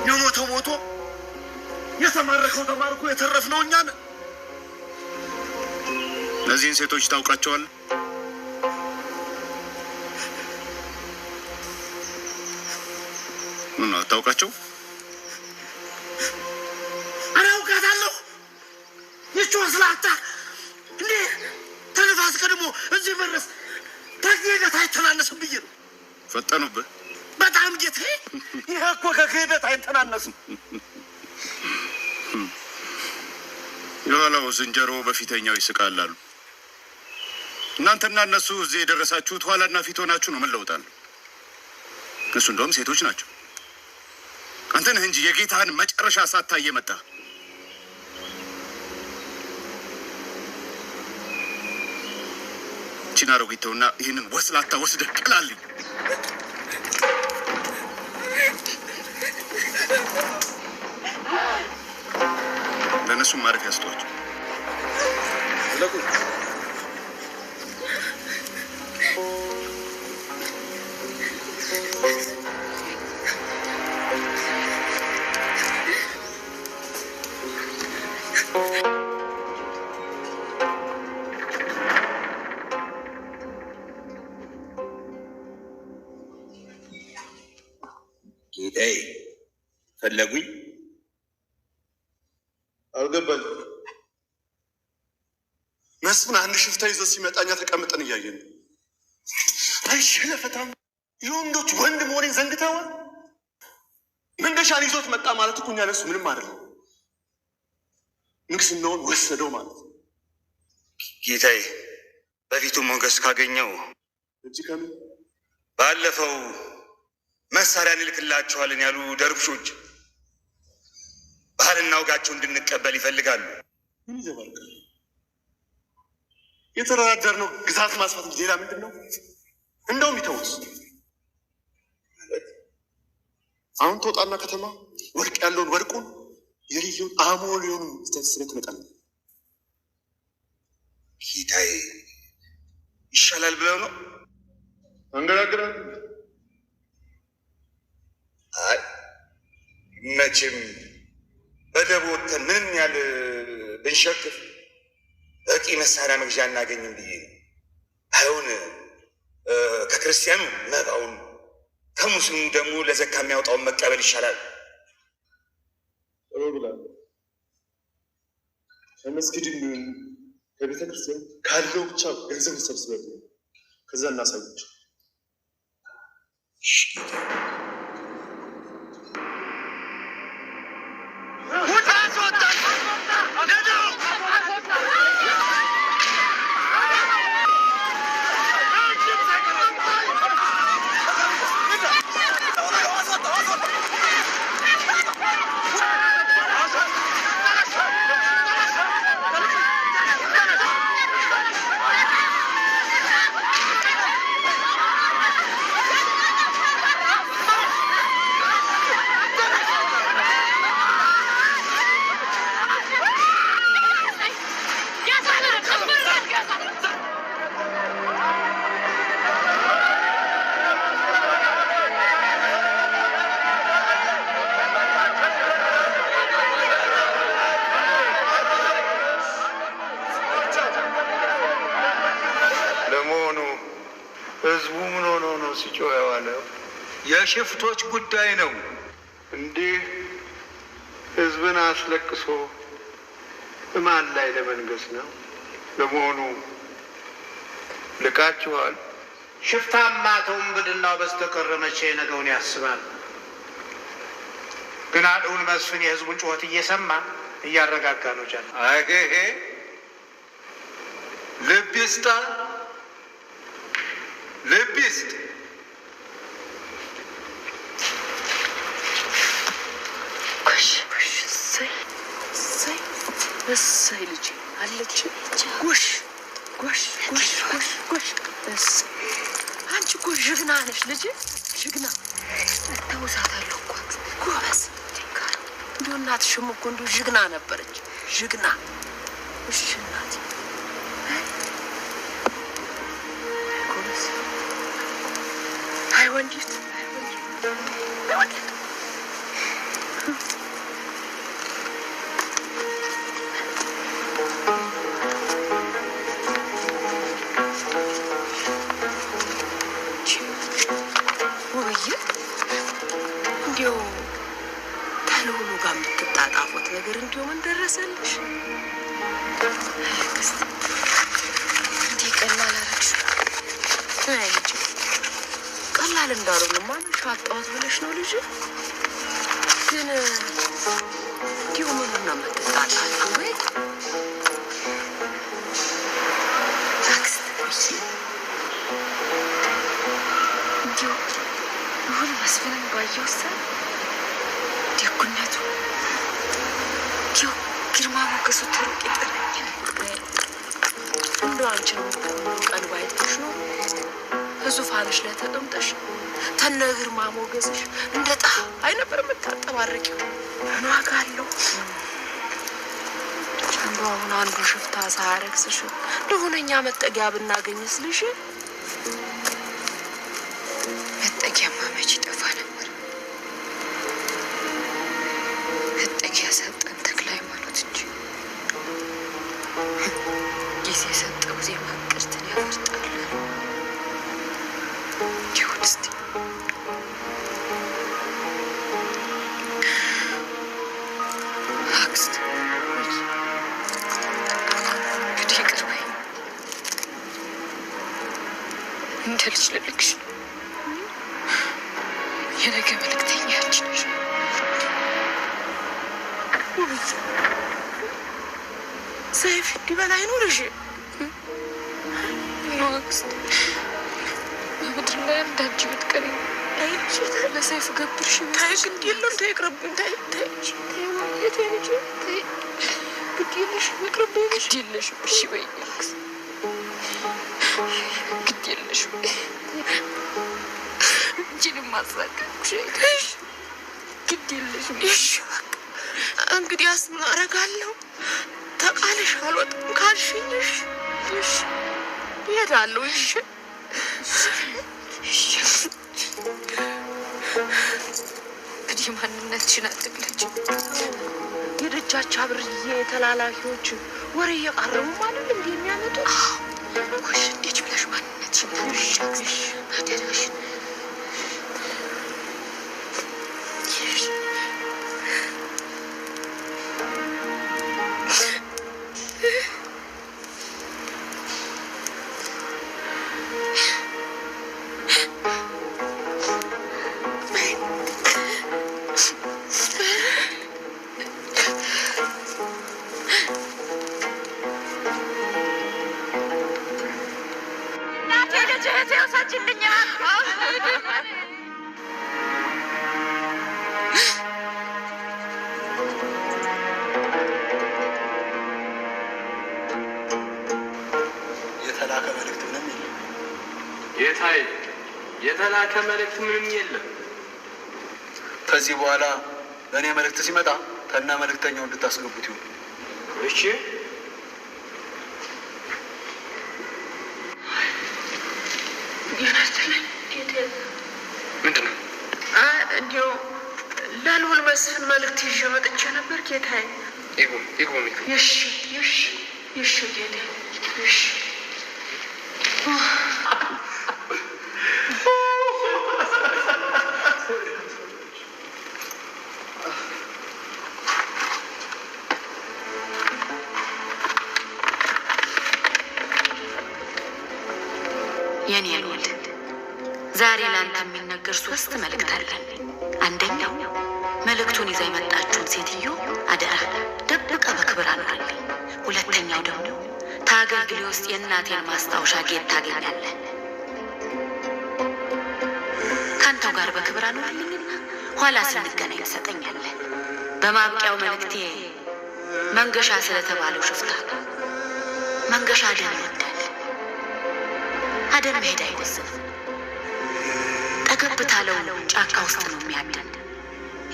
የሞተው ሞቶ የተማረከው ተማርኮ የተረፍነው እኛ ነን። እነዚህን ሴቶች ታውቃቸዋል? ምን ነው አታውቃቸው? ኧረ አውቃታለሁ። ይህች ወስላታ እንዴ ተነፋስ ቀድሞ እዚህ መድረስ ከክህደት አይተናነስም ብዬ ነው። ፈጠኑብህ። በጣም ጌታዬ፣ ይህ እኮ ከክህደት አይተናነስም። የኋላው ዝንጀሮ በፊተኛው ይስቃል አሉ። እናንተና እነሱ እዚህ የደረሳችሁት ኋላና ፊት ሆናችሁ ነው። ምን ለውጥ አለው? እነሱ እንደውም ሴቶች ናቸው። አንተ ነህ እንጂ የጌታህን መጨረሻ ሳታይ የመጣ። ይህችን አሮጊት ተውና ይህንን ወስላታ ወስደህ ቅላልኝ። ለእነሱም ማረፊያ ስጧቸው። ዝለቁ። ጌታዬ፣ ፈለጉኝ? አልገባኝም። መስፍን አንድ ሽፍታ ይዞ ሲመጣ እኛ ተቀምጠን እያየን ነው። አይ ሸለፈታም፣ የወንዶች ወንድ መሆኔን ዘንግተዋል። መንገሻን ይዞት መጣ ማለት እኮ እኛ ለሱ ምንም አይደለም። ንግስናውን ወሰደው ማለት ነው። ጌታዬ፣ በፊቱ ሞገስ ካገኘው እጅ ከምን ባለፈው መሳሪያ እንልክላችኋለን ያሉ ደርቡሾች ባህልና ወጋቸው እንድንቀበል ይፈልጋሉ። ምን ይዘባርቃል? የተደራደርነው ግዛት ማስፋት እንጂ ሌላ ምንድን ነው? እንደውም ይተውት። አሁን ተወጣና ከተማ ወርቅ ያለውን ወርቁን የሌለውን አሞሌውን ስተስለ ትመጣለህ። ጌታዬ፣ ይሻላል ብለው ነው። አንገራግራል። አይ መቼም በደቦ ወጥተን ምንም ያህል ብንሸክፍ በቂ መሳሪያ መግዣ አናገኝም ብዬ ነው። አይሆን ከክርስቲያኑ መባውን ከሙስሊሙ ደግሞ ለዘካ የሚያወጣውን መቀበል ይሻላል። ጥሩ ብላለሁ። ከመስጊድ የሚሆን ከቤተ ክርስቲያን ካለው ብቻ ገንዘብ ሰብስበን ከዛ እናሳያቸው። የሽፍቶች ጉዳይ ነው። እንዲህ ህዝብን አስለቅሶ እማን ላይ ለመንገስ ነው? ለመሆኑ ልቃችኋል? ሽፍታማ ተውንብድናው በስተቀር መቼ ነገውን ያስባል? ግና ልዑል መስፍን የህዝቡን ጩኸት እየሰማ እያረጋጋ ነው። ጃ አይሄ ልብ ይስጣ፣ ልብ ይስጥ። ጎሽ ጎሽ፣ እሰይ እሰይ እሰይ፣ ልጄ አለች። ጎሽ ጎሽ ጎሽ ጎሽ ጎሽ፣ እሰይ። አንቺ እኮ ጀግና ነሽ ልጄ፣ ጀግና። እታውሳታለሁ እኮ ጎበዝ። እንዲሁ እናትሽም እኮ እንዲሁ ጀግና ነበረች፣ ጀግና። እሺ እናቴ፣ አይ ጎበዝ። አይ ወንዲት፣ አይ ወንዲት። ውብዬ፣ እንዲያው ተልውሉ ጋር የምትጣጣፉት ነገር እንዲሁ ምን ደረሰልሽ? አክስት፣ እንዲህ ቀላል አደረግሽው። አይ ልጄ፣ ቀላል እንዳልሆነማ መች አጣሁት ብለሽ ነው ልጄ። ግን እንዲሁ ምኑን ነው የምትጣጣፊው? ወይ አክስት፣ እንዲሁ ልዑል መስፍንን ባየው ሰዓት ደግነቱ፣ እንዲሁ ግርማ ሞገሱ ተሩቅ ይጠራኛል። እንደው አንቺንም እኮ እንደው ቀን ባይጥልሽ ኖሮ ከዙፋንሽ ላይ ተቀምጠሽ ተነ ግርማ ሞገስሽ እንደ ፀሐይ ነበር የምታንጠባርቂው። ምን ዋጋ አለው? እንደው አሁን አንዱ ሽፍታ ሳያረክስሽ እንደሆነኛ መጠጊያ ብናገኝስ ልጄ? መጠጊያማ መች ይጠፋ ነበር። መጠጊያ ሰጠን ተክለ ሃይማኖት እንጂ ጊዜ የሰጠው ዜማ ቅርትን ያፈርጣል። ይሁን እስቲ። አክስት፣ እንግዲህ ይቅር በይኝ። እንደ ልጅ ልልክሽ ነው። የነገ መልእክተኛ አንቺ ነሽ። ውብዬ፣ ሰይፍ እንዲህ በላይ ነው ልጄ። ነው አክስት፣ በምድር ላይ አንድ አንቺ ብትቀሪ ለሰይፍ ገብርሽ። ተይ፣ ግድ የለም ተይ፣ ይቅርብኝ። ተይ ተይ ተይ ውብዬ፣ ተይ ልጄ፣ ተይ፣ ግድ የለሽም፣ ይቅርብኝ ልጄ። ግድ የለሽም። እሺ በይኝ አክስት፣ ግድ የለሽም። አንቺንም አሳቀቅኩሽ አይደል? ግድ የለሽም። እሺ በቃ እንግዲያስ ምን አደርጋለሁ? ተቃልሽ አልወጣም ካልሽኝ፣ እሺ እሺ እሄዳለሁ። እሺ እሺ። እንግዲህ ማንነትሽን አትግለጪ። የደጃች አብርዬ ተላላኪዎች ወሬ እየቃረሙ ማለት እንዲህ የሚያመጡት። ጎሽ፣ እንዴት ብለሽ ማንነትሽን ታደርጊ? አደራሽን። የተላከ መልእክት ምንም የለም። ጌታዬ፣ የተላከ መልእክት ምንም የለም። ከዚህ በኋላ ለእኔ መልእክት ሲመጣ ከነ መልእክተኛው እንድታስገቡት ይሁን። እሺ። ምንድን ነው? እንዲያው ለልዑል መስፍን መልእክት ይዤ መጥቼ ነበር ጌታዬ። ይግቡ ይግቡ። እሺ እሺ እሺ ጌታዬ እሺ። የኔ ልዑል፣ ዛሬ ለአንተ የሚነገር 3 መልእክት አለን። አንደኛው መልእክቱን ይዛ የመጣችውን ሴትዮ አደራ ደብቀ በክብር አኑርልኝ። ሁለተኛው ደግሞ ታገልግሌ ውስጥ የእናቴን ማስታወሻ ጌጥ ታገኛለህ። ከአንተው ጋር በክብር አኑርልኝና ኋላ ስንገናኝ ትሰጠኛለህ። በማብቂያው መልእክቴ መንገሻ ስለተባለው ሽፍታ ነው። መንገሻ አደን ይወዳል። አደን መሄድ አይወስንም። ጠገብ ታለው ጫካ ውስጥ ነው የሚያድን።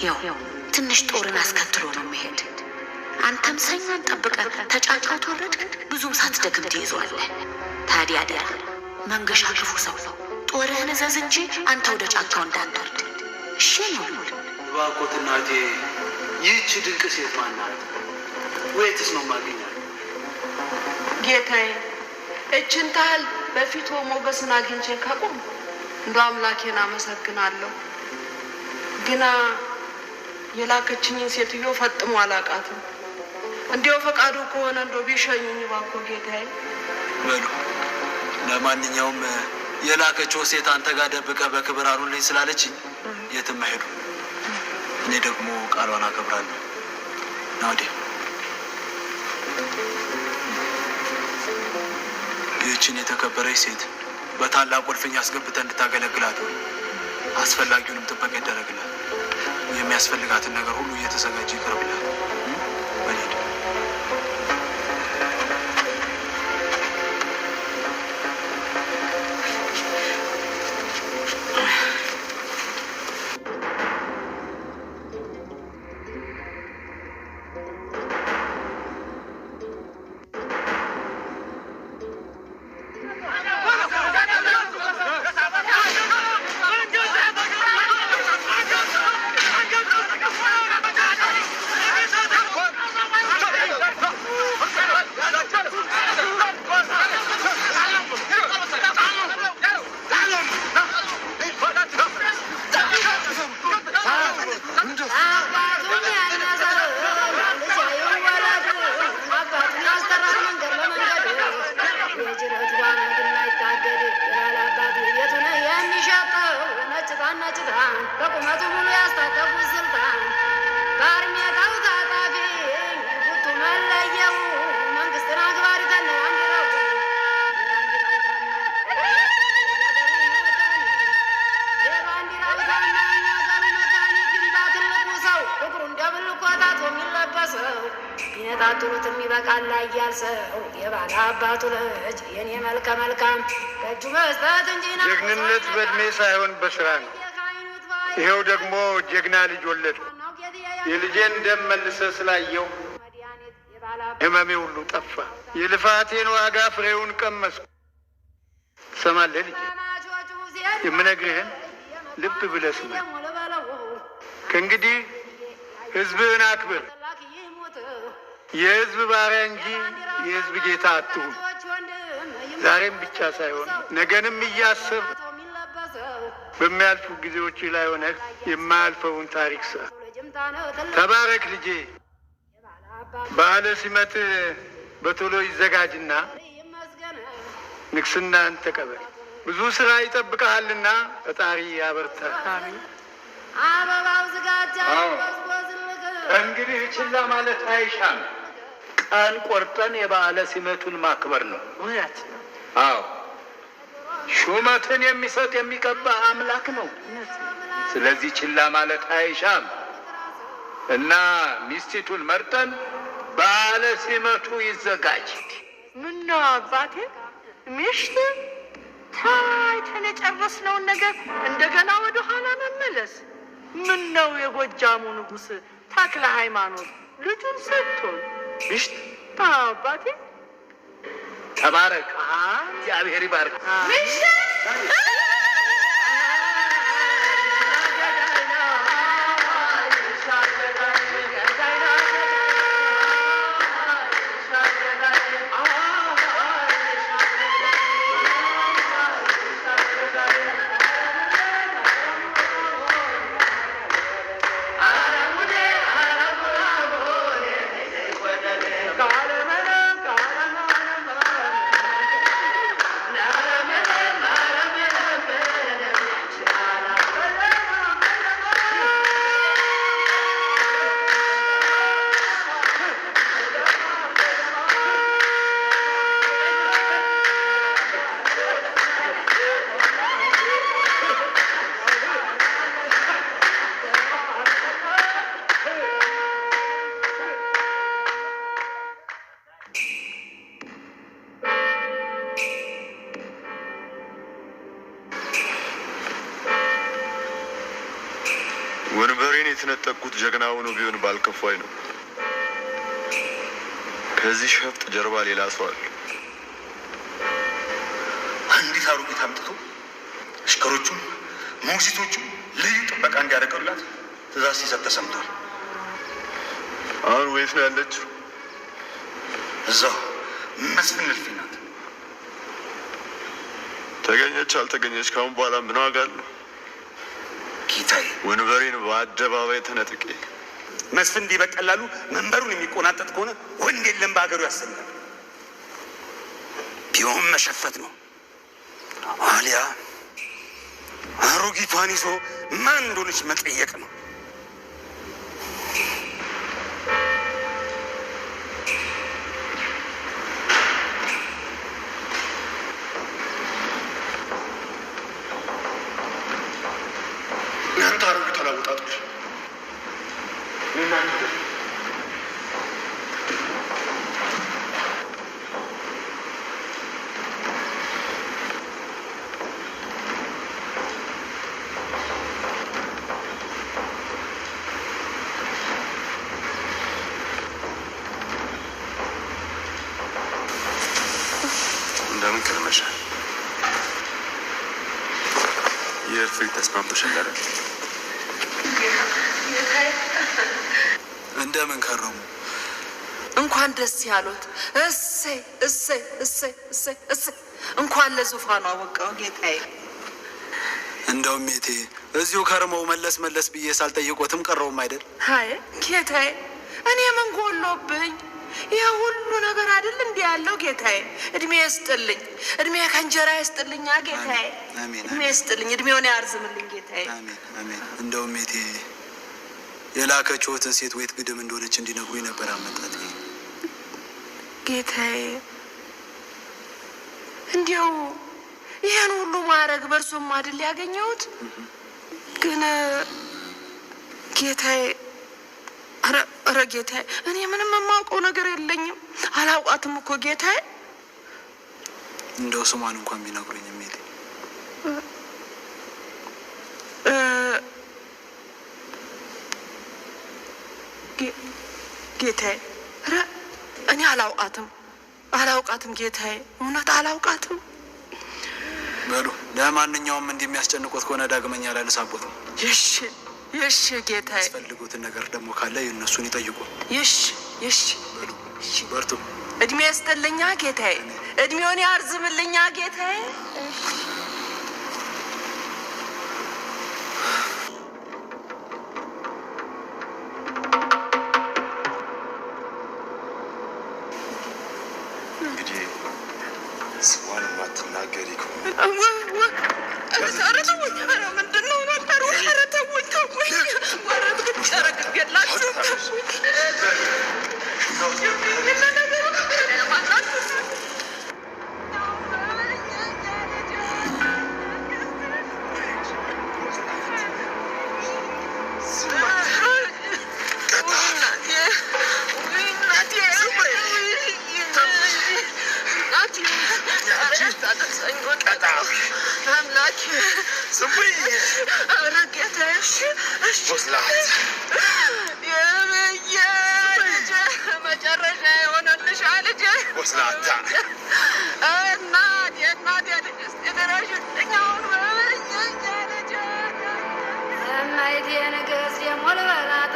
ያው ትንሽ ጦርን አስከትሎ ነው የሚሄድ። አንተም ሰኞን ጠብቀህ ተጫካው ተወረድክ፣ ብዙም ሳትደክም ትይዘዋለህ። ታዲያ አደራ መንገሻ ክፉ ሰው ነው። ጦርህን እዘዝ እንጂ አንተ ወደ ጫካው እንዳትወርድ። እሺ ነው ልዑል? እባክዎት እናቴ፣ ይህች ድንቅ ሴት ማን ናት? ወየትስ ነው የማገኛት? ጌታዬ፣ እችን ታህል በፊቱ ሞገስን አግኝቼ ከቆም እንደ አምላኬን አመሰግናለሁ። ግና የላከችኝን ሴትዮ ፈጥሞ አላውቃትም። እንዲያው ፈቃዱ ከሆነ እንደው ቢሸኙኝ እባክዎ ጌታዬ። በሉ ለማንኛውም የላከችው ሴት አንተ ጋር ደብቀ በክብር አኑልኝ ስላለችኝ የትም አይሄዱም። እኔ ደግሞ ቃሏን አከብራለሁ። ና ወዲህ። ይህችን የተከበረች ሴት በታላቅ እልፍኝ አስገብተህ እንድታገለግላት አስፈላጊውንም ጥበቃ ይደረግላት። የሚያስፈልጋትን ነገር ሁሉ እየተዘጋጀ ይቀርብላት። በል ሂድ። ቢነጣጥሉትም ይበቃል እያል ሰው የባለ አባቱ ልጅ የኔ መልከ መልካም በእጁ መስጠት እንጂ ነው። ጀግንነት በእድሜ ሳይሆን በስራ ነው። ይኸው ደግሞ ጀግና ልጅ ወለድኩ። የልጄን ደም መልሰ ስላየው ህመሜ ሁሉ ጠፋ። የልፋቴን ዋጋ ፍሬውን ቀመስኩ። ትሰማለህ ልጄ? የምነግርህን ልብ ብለህ ስማ። ከእንግዲህ ህዝብህን አክብር። የህዝብ ባሪያ እንጂ የህዝብ ጌታ አትሁን። ዛሬም ብቻ ሳይሆን ነገንም እያሰብ በሚያልፉ ጊዜዎች ላይ ሆነህ የማያልፈውን ታሪክ ስራ። ተባረክ ልጄ። በዓለ ሲመት በቶሎ ይዘጋጅና ንግስናን ተቀበል። ብዙ ስራ ይጠብቅሃልና ፈጣሪ ያበርታ። አበባው ዝጋጃ እንግዲህ ችላ ማለት አይሻም። ቀን ቆርጠን የበዓለ ሲመቱን ማክበር ነው። እውነት ነው። አዎ ሹመትን የሚሰጥ የሚቀባ አምላክ ነው። ስለዚህ ችላ ማለት አይሻም እና ሚስቲቱን መርጠን በዓለ ሲመቱ ይዘጋጅ። ምነው አባቴ ሚስት ታይተን የጨረስነውን ነገር እንደገና ወደ ኋላ መመለስ? ምን ነው የጎጃሙ ንጉሥ ተክለ ሃይማኖት ልጁን ሰጥቶን ሚስት አባቴ ተባረክ፣ እግዚአብሔር ይባርክ። ሚስት ቃለመ የተነጠቅኩት ጀግና ሆኖ ቢሆን ባልከፋኝ ነው። ከዚህ ሸፍጥ ጀርባ ሌላ ሰው አለ። አንዲት አሮጊት አምጥቶ አሽከሮቹም ሞግዚቶቹም ልዩ ጥበቃ እንዲያደርጉላት ትእዛዝ ሲሰጥ ተሰምቷል። አሁን ወይት ነው ያለችው? እዛው መስፍን እልፍኝ ናት። ተገኘች አልተገኘች ካሁን በኋላ ምን ዋጋ አለው? ጌታዬ፣ ወንበሬን በአደባባይ ተነጥቄ መስፍን እንዲህ በቀላሉ መንበሩን የሚቆናጠጥ ከሆነ ወንድ የለም በሀገሩ ያሰኛል። ቢሆን መሸፈት ነው፣ አሊያ አሮጊቷን ይዞ ማን እንደሆነች መጠየቅ ነው። እናንተ አሮጊቷን አወጣጦች እንደምን ከርመሻል? የእልፍኝ ተስማምቶሻል አይደል? እንደምን ከረሙ? እንኳን ደስ ያሉት። እሰይ እሰይ እሰይ እሰይ እሰይ! እንኳን ለዙፋኑ አበቃው ጌታዬ። እንደውም ሜቴ እዚሁ ከርመው መለስ መለስ ብዬ ሳልጠይቆትም ቀረውም አይደል? አይ ጌታዬ፣ እኔ ምን ጎሎብኝ? ይህ ሁሉ ነገር አይደል እንዲህ ያለው ጌታዬ። እድሜ ይስጥልኝ፣ እድሜ ከእንጀራ ይስጥልኛ ጌታዬ። አሜን እድሜ ይስጥልኝ፣ እድሜውን ያርዝምልኝ ጌታዬ። አሜን። እንደውም ሜቴ የላከችዎትን ሴት ወይት ግድም እንደሆነች እንዲነግሩኝ ነበር አመጣት። ጌታዬ እንዲያው ይህን ሁሉ ማዕረግ በእርሶም አይደል ያገኘሁት? ግን ጌታዬ፣ ኧረ ኧረ ጌታዬ፣ እኔ ምንም የማውቀው ነገር የለኝም። አላውቃትም እኮ ጌታዬ። እንደው ስሟን እንኳን ቢነግሩኝ ሜቴ። እ፣ ጌታዬ፣ ኧረ እኔ አላውቃትም፣ አላውቃትም ጌታዬ፣ እውነት አላውቃትም። በሉ ለማንኛውም እንዲህ የሚያስጨንቆት ከሆነ ዳግመኛ ላልሳቦት ነው። እሺ እሺ ጌታዬ፣ የሚያስፈልጉትን ነገር ደግሞ ካለ የእነሱን ይጠይቁ። እሺ እሺ፣ በርቱ። እድሜ ይስጥልኛ ጌታዬ፣ እድሜውን ያርዝምልኛ ጌታዬ። እንግዲህ ስሟን የማትናገሪ ከሆነ ኧረ ተውኝ! ኧረ ምንድን ነው ነገሩ? ኧረ ተውኝ ተውኝ! ኧረ ኧረ ግድ የላችሁም ተውኝ! መጨረሻ የሆነልሻል ልጄ። ወስላታ እናቴ እናቴ ልጅ እስኪ ድረሽልኝ አሁን በበይኝ ልጄ። እማይቴ ንግሥት ደሞ ልበላት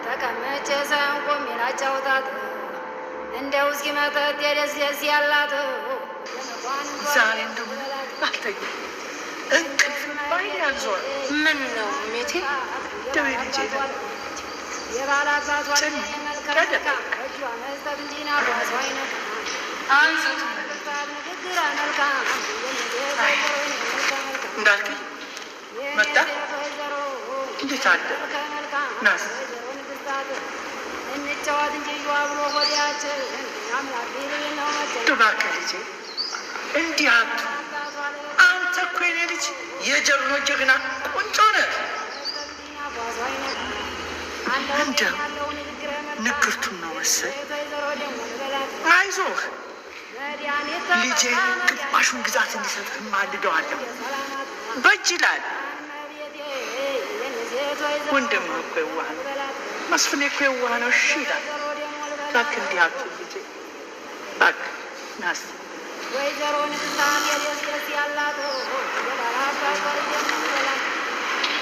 ተቀምጬ ሳይሆን ቆሜ ላጫውታት እንደው እስኪ መጠጥ የደስ ደስ ያላት ዛሬ እንደው አልተኛም። እንቅልፍ ባይኔ አልዞረ። ምን ነው ሜቴ? እንደው የልጄ ነገር የባላባቷ መልከ መልካም እጇ መስጠት እንጂ ናፏ አይነካም። ንግግር መልካም እንዳልክኝ መጣ። እንዴት አለ ናስ እንጫወት እንጂ እየዋ ብሎ ሆዲያችን አምላክ ቢል ነው መቼም እንደው እባክህ ልጄ እንዲህ አትሁን። አንተ እኮ የኔ ልጅ የጀግኖች ጀግና ቁንጮ ነህ። እንደው ንግርቱን ነው መሰል። አይዞህ ልጄ ግማሹን ግዛት እንዲሰጥህ ማልደዋለሁ። በጅ ይላል። ወንድምህ እኮ የዋህ ነው፣ መስፍኔ እኮ የዋህ ነው። እሺ ይላል። እባክህ እንዲህ አትሁን ልጄ፣ እባክህ ና እስኪ። ወይዘሮ ንግስታን የደስ ያላት የባላባቷ ልጅ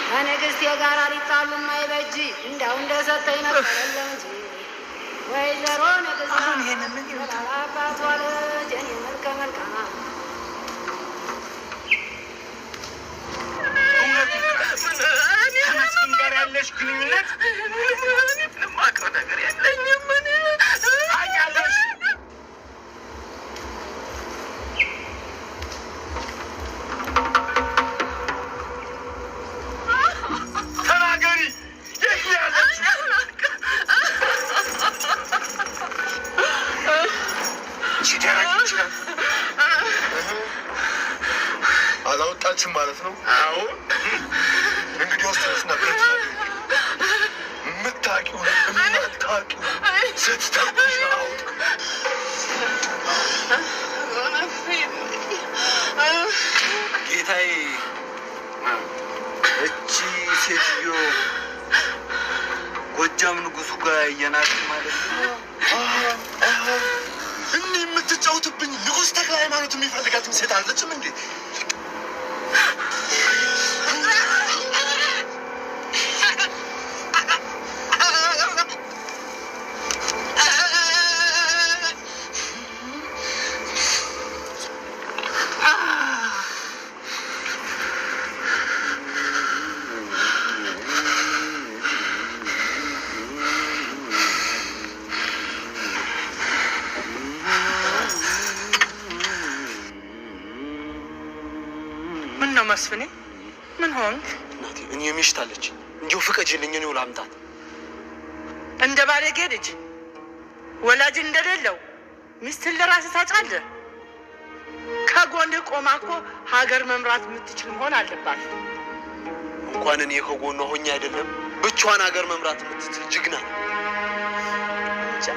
ከንግስቴ ጋር ሊጣሉ የማይበጅ እንዳው እንደሰጠኝ ነበረለው እንጂ ወይዘሮ ንግስታን የባላባቷ ልጅ እኔ መልከ መልካም ከመስፍን ጋር ያለሽ ግንኙነት ምንም የማውቀው ነገር የለኝም። ታውቂያለሽ? ተናገሪ። የት ነው ያለችው? ሲደረግ ይችላል። አላወጣችም ማለት ነው? አዎ። እንግዲህ ወስነስና ብረት የምታውቂውን የማታውቂውን ስትተኩሽ አውጥ። ጌታዬ፣ እቺ ሴትዮ ጎጃም ንጉሱ ጋር እየናት ማለት ነው። እኒህ የምትጫወትብኝ ንጉሥ ተክለ ሃይማኖት የሚፈልጋትም ሴት አለችም እንዴ? ምን ነው መስፍኔ፣ ምን ሆንክ? እናቴ፣ እኔ ሚስት አለችኝ። እንዲሁ ፍቀጅልኝ፣ እኔው ላምጣት። እንደ ባለጌ ልጅ ወላጅ እንደሌለው ሚስትን ለራስህ ታጫለህ። ከጎንህ ቆማ እኮ ሀገር መምራት የምትችል መሆን አለባት። እንኳን እኔ ከጎኗ ሆኜ አይደለም ብቻዋን ሀገር መምራት የምትችል ጀግና ነው። እንጃ።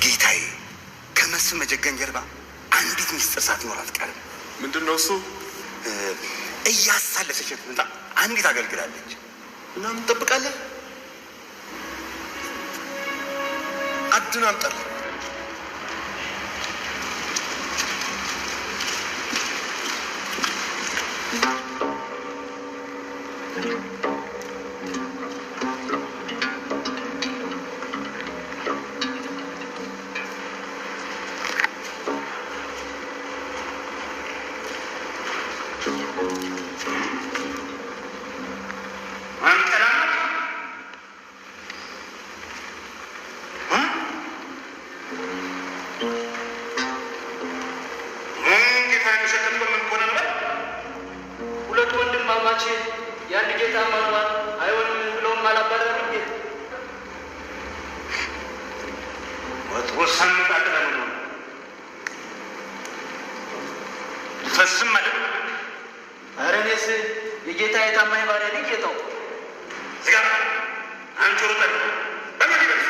ጌታዬ፣ ከመስፍን መጀገን ጀርባ አንዲት ሚስጥር ሳትኖር አትቀርም። ምንድን ነው እሱ? እያሳለፈች የምትመጣ አንዲት አገልግላለች። እና ምን እንጠብቃለን? አድን አምጣል። ሁለት ወንድማማች የአንድ ጌታ ማግባት አይሆንም ብለውም አላባረሩም። ጌታ ፈስም ማለት ኧረ እኔስ የጌታ የታማኝ ባሪያ ነኝ። ጌታው ዝጋ። አንቺ ሩጠን በምን ይበል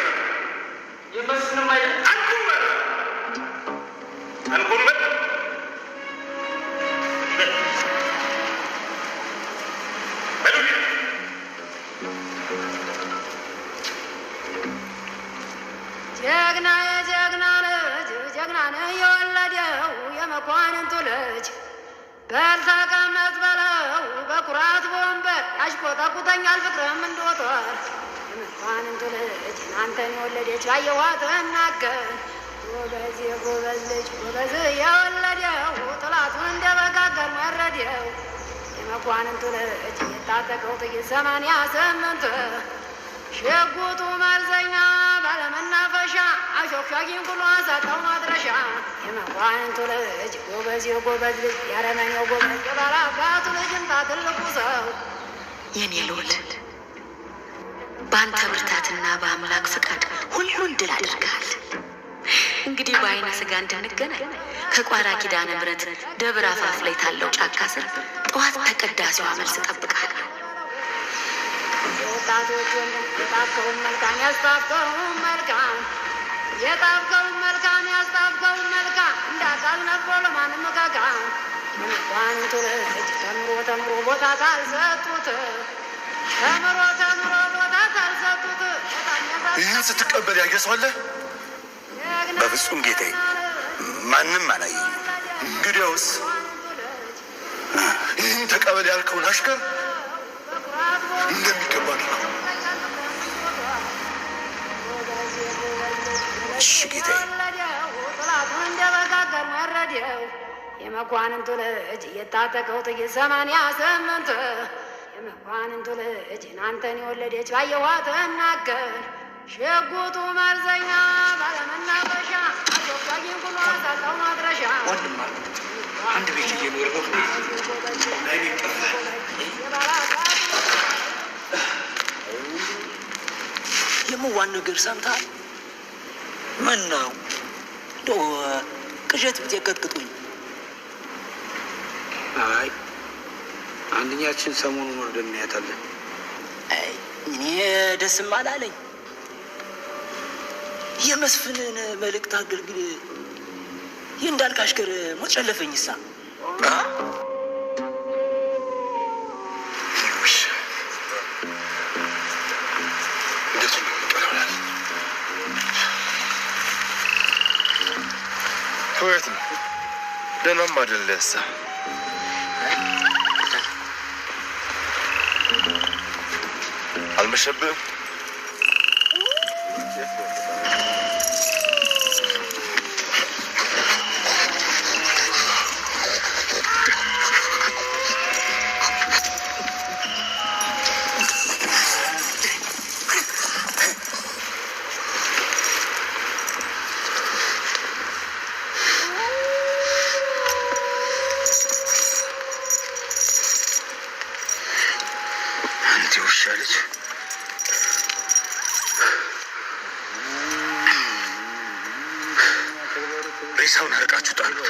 የመስፍንም አይደል አንኩን በል ጀግና የጀግና ልጅ ጀግና ነህ የወለደው የመኳንንቱ ልጅ በል ተቀመጥ በለው በኩራት በወንበር ያሽቆጠቁጠኛል ፍቅርም እንደወተር የመኳንንቱ ልጅ አንተን የወለደች አየኋት እናገር ጎበዝ የጎበዝ ልጅ ጎበዝ የወለደው ጥላቱን እንደ በጋ ገርሞ ያረደው የመኳንንቱ ልጅ የታጠቀው ጥይት 88 ሽጉጡ መርዘኛ ባለመናፈሻ አሾክሿኪን ኩሎ ሰጠው ማድረሻ። የመኳንንቱ ልጅ ጎበዝ የጎበዝ ልጅ ያረመኔው ጎበዝ የባላባቱ ልጅ እንታ ትልቁ ሰው። የኔ ልዑል፣ በአንተ ብርታትና በአምላክ ፈቃድ ሁሉን ድል አድርገሃል። እንግዲህ በአይነ ስጋ እንድንገናኝ ከቋራ ኪዳነ ምሕረት ደብረ አፋፍ ላይ ታለው ጫካ ስር ጠዋት ተቀዳሴዋ መልስ እጠብቅሃለሁ። የወጣቶች ወንድም የጣፍከውን መልካም ያስጣፍከውን መልካም የጣፍከውን መልካም ያስጣፍከውን መልካም እንዳቃል ነግሮ ለማንም ካካ። የመኳንንቱ ልጅ ተምሮ ተምሮ ቦታ ካልሰጡት፣ ተምሮ ተምሮ ቦታ ካልሰጡት በጣም ይህን ስትቀበል ያየ ሰው አለ? በፍጹም ጌታዬ፣ ማንም አላየኝም። እንግዲያውስ ይህን ተቀበል ያልከውን አሽከር እንደሚገባ አድርገው። እሺ ጌታዬ። ጥላቱን እንደበጋገር ወረደው። የመኳንንቱ ልጅ የታጠቀው ጥይት 88። የመኳንንቱ ልጅ እናንተን የወለደች ባየኋት እናገር። ሽጉጡ መርዘኛ ባለመናፈሻ አሾክሿኪን ኩሎ ሰጠው ማድረሻ። ወንድም አለ አንድ ቤት እየኖር ነው። አይኔ ጠፋ። የምዋን ነገር ሰምተሃል? ምን ነው እንደው ቅዠት ብጤ ቀጥቅጦኝ። አይ፣ አንደኛችን ሰሞኑን ወርደን እናያታለን። አይ፣ እኔ ደስም አላለኝ። የመስፍንን መልእክት አገልግል የእንዳልክ አሽከር ሞት ጨለፈኝሳ። እንዴት እንደምጠላው። ከየት ነው? ደህናም አይደለ እሳ። አልመሸብህም? አንተ ውሻ ልጅ፣ ሬሳውን አርቃችሁ ጣሉት።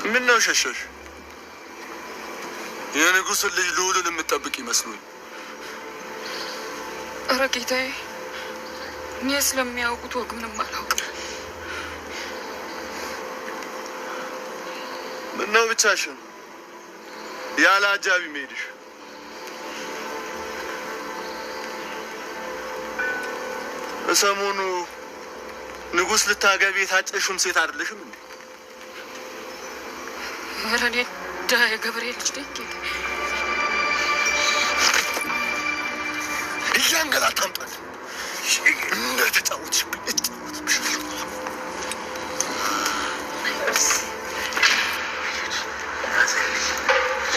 ምን ነው ሸሸሽ? የንጉሱን ልጅ ልዑልን የምትጠብቅ ይመስሉኝ። ኧረ ጌታዬ፣ እኔ ስለሚያውቁት ወግ ምንም አላውቅም። ምነው ብቻሽን ያለ አጃቢ መሄድሽ? ሰሞኑ ንጉሥ ልታገቢ የታጨሽውም ሴት አይደለሽም እንዴ? ኧረ እኔ ድሀ የገበሬ ልጅ ነኝ ጌታዬ። እያንገላታ አምጣት። እንደተጫወትሽብኝ እጫወትብሻለሁ።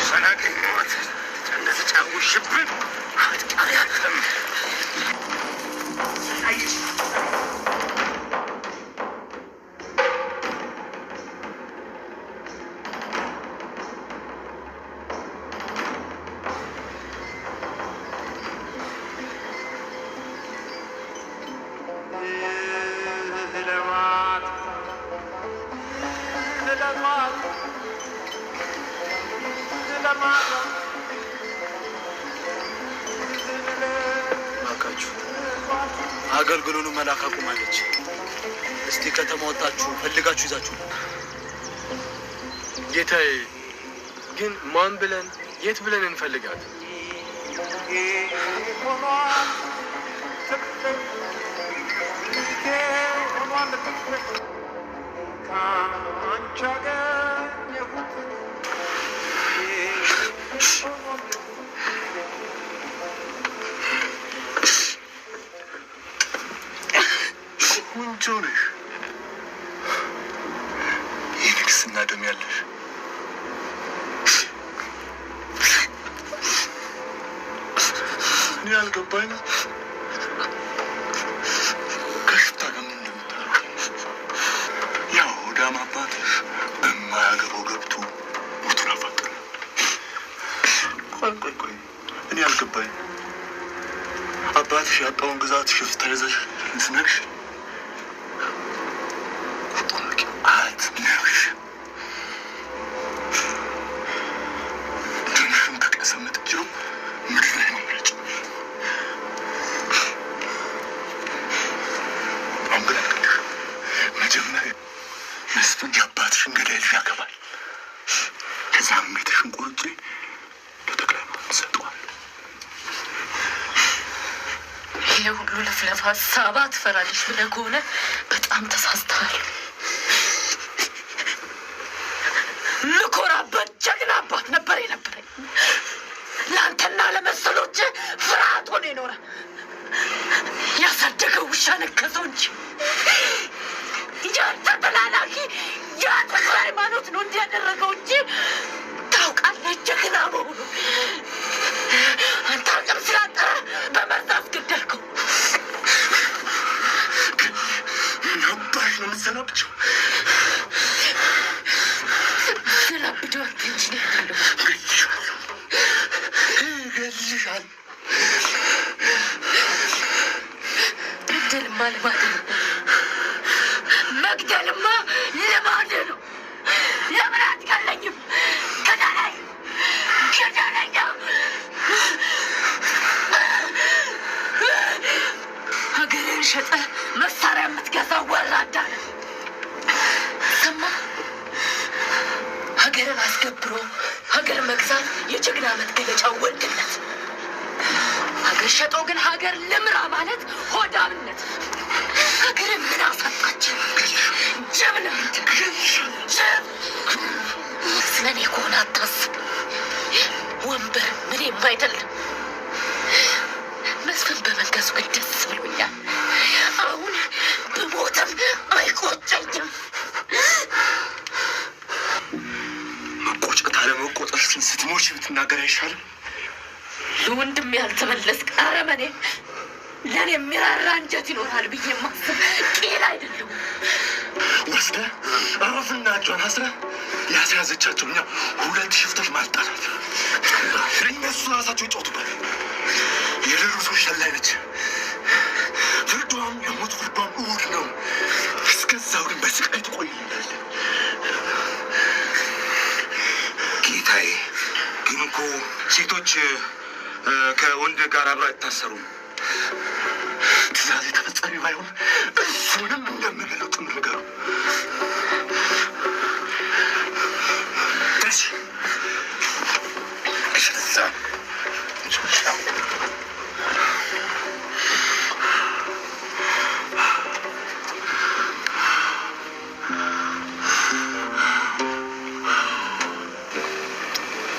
ሰናገኘኋት። እንደተጫወትሽብን አትቀሪያትም። እባካችሁ አገልግሉን መላክ አቁማለች። እስቲ ከተማ ወጣችሁ ፈልጋችሁ ይዛችሁ ነው። ጌታዬ፣ ግን ማን ብለን የት ብለን እንፈልጋት? ቆንጆ ነሽ፣ የንግስና ደም ያለሽ። እኔ ያልገባኝ ከሽፍታ ጋር ምን እንደምታደርጊ። ያው ዳም አባትሽ በማያገባው ገብቶ ሞቱን አፋጠነ። ቆይ ቆይ ቆይ፣ እኔ ያልገባኝ አባትሽ ያጣውን ግዛት ሽፍታ ይዘሽ ልትነግሽ? አትነግሽ። ደምሽን በቀሰም መጥቼው ምድር ላይ ነው የምረጨው። አሁን ግን አልገድልሽም። መጀመሪያ መስፍን የአባትሽን ገዳይ ልጅ ያገባል። ከዛ አንገትሽን ቆርጬ ለጠቅላይ ሃይማኖት እሰጠዋለሁ። ይሄ ሁሉ ለፍለፋ ሳባ ትፈራለች ብለህ ከሆነ በጣም ተሳስተሃል። ምኮራበት ጀግና አባት ነበር የነበረኝ። ለአንተና ለመሰሎች ፍርሃት ሆኖ የኖረ ያሳደገው ውሻ ነከሰው እንጂ ያንተ ተላላኪ ያ ተክለ ሃይማኖት ነው እንዲህ ያደረገው እንጂ ታውቃለህ ጀግና መሆኑ። አንተ አቅም ስላጠረ በመርዝ አስገደልከው። ምን አባሽ ነው የምትሰናብቸው? ዘላብደው አንተ እንጂ እኔ አይደለሁም። እገልሻለሁ። መግደልማ ልማድ ነው። መግደልማ ልማድ ነው። ለምን አትገለኝም? ግደለኝ! ግደለኝ! ሀገርህን ሸጠህ መሳሪያ የምትገዛው ወራዳ ነህ። ሰማህ? ሀገርን አስገብሮ ሀገር መግዛት የጀግና መገለጫ ወንድነት። ሀገር ሸጦ ግን ሀገር ልምራ ማለት ሆዳምነት። ሀገርን ምን አሳጣች? ጅብ ነህ አንተ፣ ጅብ። ስለ እኔ ከሆነ አታስብ። ወንበር ምንም አይደለም። መስፍን በመንገሱ ግን ደስ ብሎኛል። አሁን ብሞትም አይቆጨኝም። መቆጨት አለመቆጨት ስትሞች ብትናገር አይሻልም? ለወንድሜ ያልተመለስክ አረመኔ፣ ለእኔ የሚራራ አንጀት ይኖራል ብዬ ማስብ ቂል አይደለሁም። ወስደህ አፍና እጇን አስረህ ያስያዘቻቸው እኛ ሁለት ሽፍቶች ማጣላት እነሱ ራሳቸው ይጫወቱበት። የደረሱ ሸላይ ነች። ፍርዷም የሞት ፍርዷም እሑድ ነው። እስከዛው ግን በስቃይ ትቆይልናለህ። ጌታዬ፣ ግን እኮ ሴቶች ከወንድ ጋር አብረው አይታሰሩም። ትእዛዝ ተፈጻሚ ባይሆን እሱንም እንደምገለው ጭምር ንገረው። ተነሽ። እሺ፣ እዛ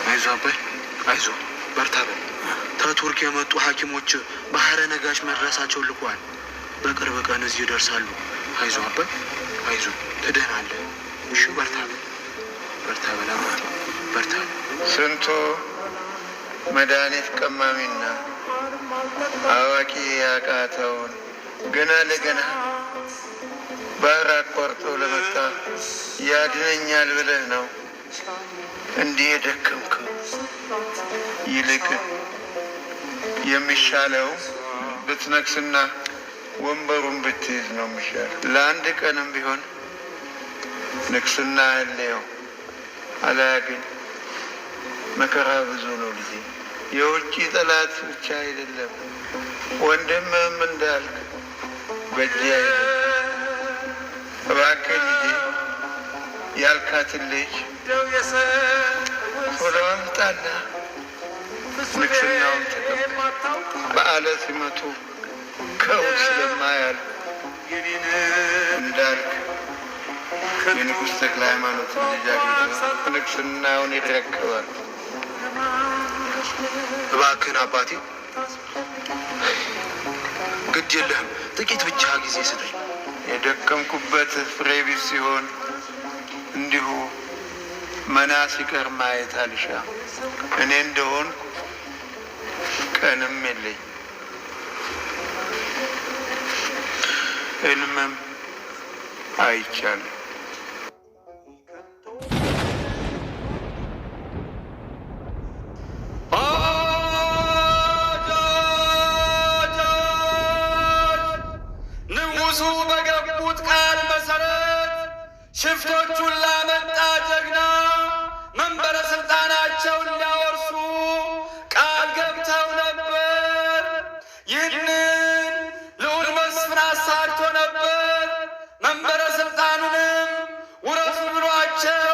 አይዞ አባይ አይዞ፣ በርታ በል። ከቱርክ የመጡ ሐኪሞች ባህረ ነጋሽ መድረሳቸውን ልኳል። በቅርብ ቀን እዚህ ይደርሳሉ። አይዞ አባይ አይዞ፣ ትድናለህ። እሺ፣ በርታ በል፣ በርታ በል አባቴ፣ በርታ በል። ስንቱ መድኃኒት ቀማሚና አዋቂ ያቃተውን ገና ለገና ባህር አቋርጦ ለመጣ ያድነኛል ብለህ ነው እንዲህ የደከምከው። ይልቅ የሚሻለው ብትነግስና ወንበሩን ብትይዝ ነው የሚሻለው። ለአንድ ቀንም ቢሆን ንግስና ያለው አለያ ግን መከራ ብዙ ነው ልጄ። የውጭ ጠላት ብቻ አይደለም፣ ወንድምህም እንዳልክ በእጅ አይደለም። እባክህ ልጄ ያልካትን ልጅ ቶሎ አምጣና ንግስናውን ተቀበል። በዓለ ሲመቱ ከእሑድ ስለማያልፍ እንዳልክ የንጉሥ ተክለ ሃይማኖትን ልጅ አግብቶ ንግስናውን ይረከባል። እባክህን አባቴ፣ ግድ የለህም፣ ጥቂት ብቻ ጊዜ ስጠኝ። የደከምኩበት ፍሬ ቢስ ሲሆን እንዲሁ መና ሲቀር ማየት አልሻም። እኔ እንደሆንኩ ቀንም የለኝ ሕልምም አይቻልም። ንጉሱ በገቡት ቃል መሰረት ሽፍቶቹን ላመጣ ጀግና መንበረ ስልጣናቸውን ሊያወርሱ ቃል ገብተው ነበር። ይህንን ልዑል መስፍን አሳክቶ ነበር። መንበረ ስልጣኑንም ውረሱ ብሏቸው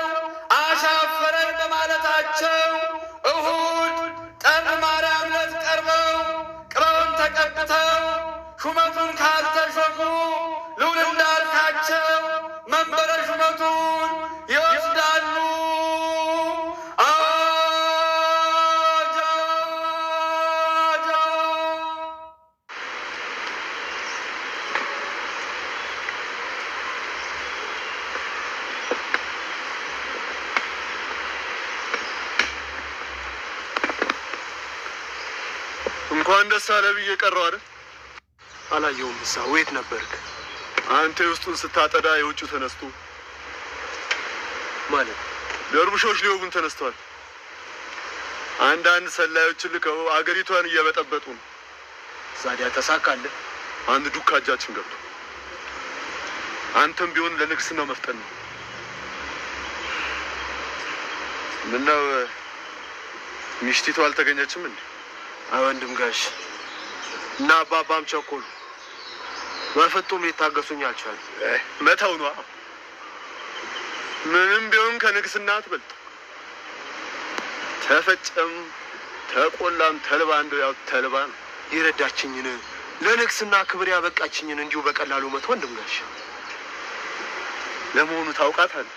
አሻፈረኝ በማለታቸው እሁድ ጠር ማርያም ዕለት ቀርበው ቅባውን ተቀብተው ሹመቱን ካልተሾሙ ልዑል እንዳልካቸው መንበረ ሹመቱን ይወስዳሉ። አዋጅ! አዋጅ! እንኳን ደስ አለ ብዬ ቀረው አይደል? አላየውም። እሳ ወዴት ነበርክ? አንተ የውስጡን ስታጠዳ የውጭው ተነስቶ ማለት ደርቡሾች ሊወጉን ተነስተዋል። አንዳንድ ሰላዮችን ልከው አገሪቷን እየበጠበጡ ነው። ዛዲያ ተሳካልህ? አንድ ዱካ እጃችን ገብቶ አንተም ቢሆን ለንግስናው መፍጠን ነው። ምነው ሚስቲቱ አልተገኘችም እንዴ? አይ ወንድም ጋሽ እና አባባም ቸኮሉ። በፍጹም ሊታገሱኝ አልቻሉ። መተው ነዋ። ምንም ቢሆን ከንግስና አትበልጥ። ተፈጨም ተቆላም ተልባ እንደው ያው ተልባ ነው። የረዳችኝን ለንግስና ክብር ያበቃችኝን እንዲሁ በቀላሉ መተው ወንድም ጋሽ። ለመሆኑ ታውቃታለህ?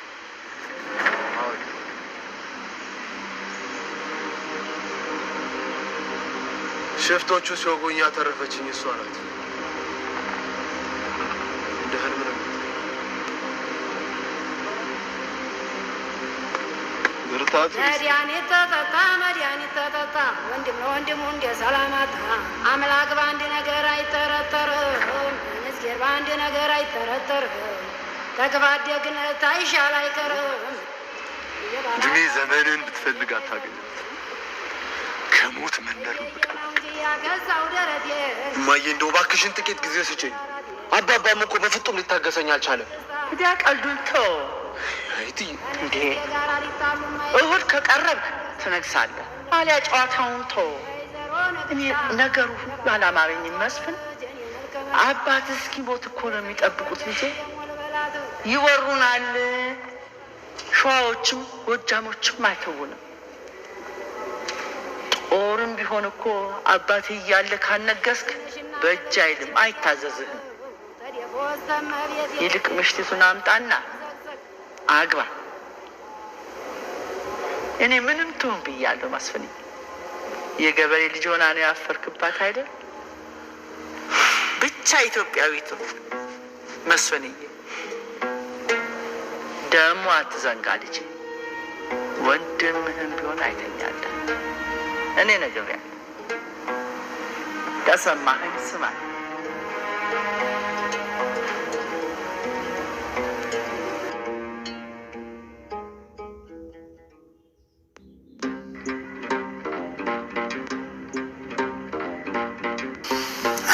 ሽፍቶቹ ሲወጉኝ ያተረፈችኝ እሷ ናት። እንደ ህልም ነው። ብርታቱ መድኃኒት ተጠጣ መድኃኒት ተጠጣ ወንድም ለወንድሙ እንደ ሰላማታ አምላክ በአንድ ነገር አይጠረጠርም። ምስጌር በአንድ ነገር አይጠረጠርም። ተክፋት ደግነት አይሻል አይቀርም። እድሜ ዘመንን ብትፈልግ አታገኛት። ከሞት መንደር ነው በቃ። ያገዛው ደረቴ እማዬ እንደው እባክሽን ጥቂት ጊዜ ስጭኝ። አባባም እኮ በፍጹም ሊታገሰኝ አልቻለም። እዲያ ቀልዱን ተው እንዴ! እሁድ ከቀረብክ ትነግሳለህ፣ አሊያ ጨዋታውን ተው። እኔ ነገሩ ሁሉ አላማረኝም መስፍን። አባት እስኪሞት እኮ ነው የሚጠብቁት ልጄ። ይወሩናል፣ ሸዋዎችም ጎጃሞችም አይተውንም። ጦርም ቢሆን እኮ አባትህ እያለ ካልነገስክ በእጅ አይልም፣ አይታዘዝህም። ይልቅ ምሽቲቱን አምጣና አግባ። እኔ ምንም ትሁን ብያለሁ መስፍንዬ። የገበሬ ልጅ ሆና ነው ያፈርክባት አይደል? ብቻ ኢትዮጵያዊቱ መስፍንዬ። ደግሞ አትዘንጋ ልጄ፣ ወንድምህም ቢሆን አይተኛለህ። እኔ ነግሬሃለሁ። ከሰማኸኝ ስማ።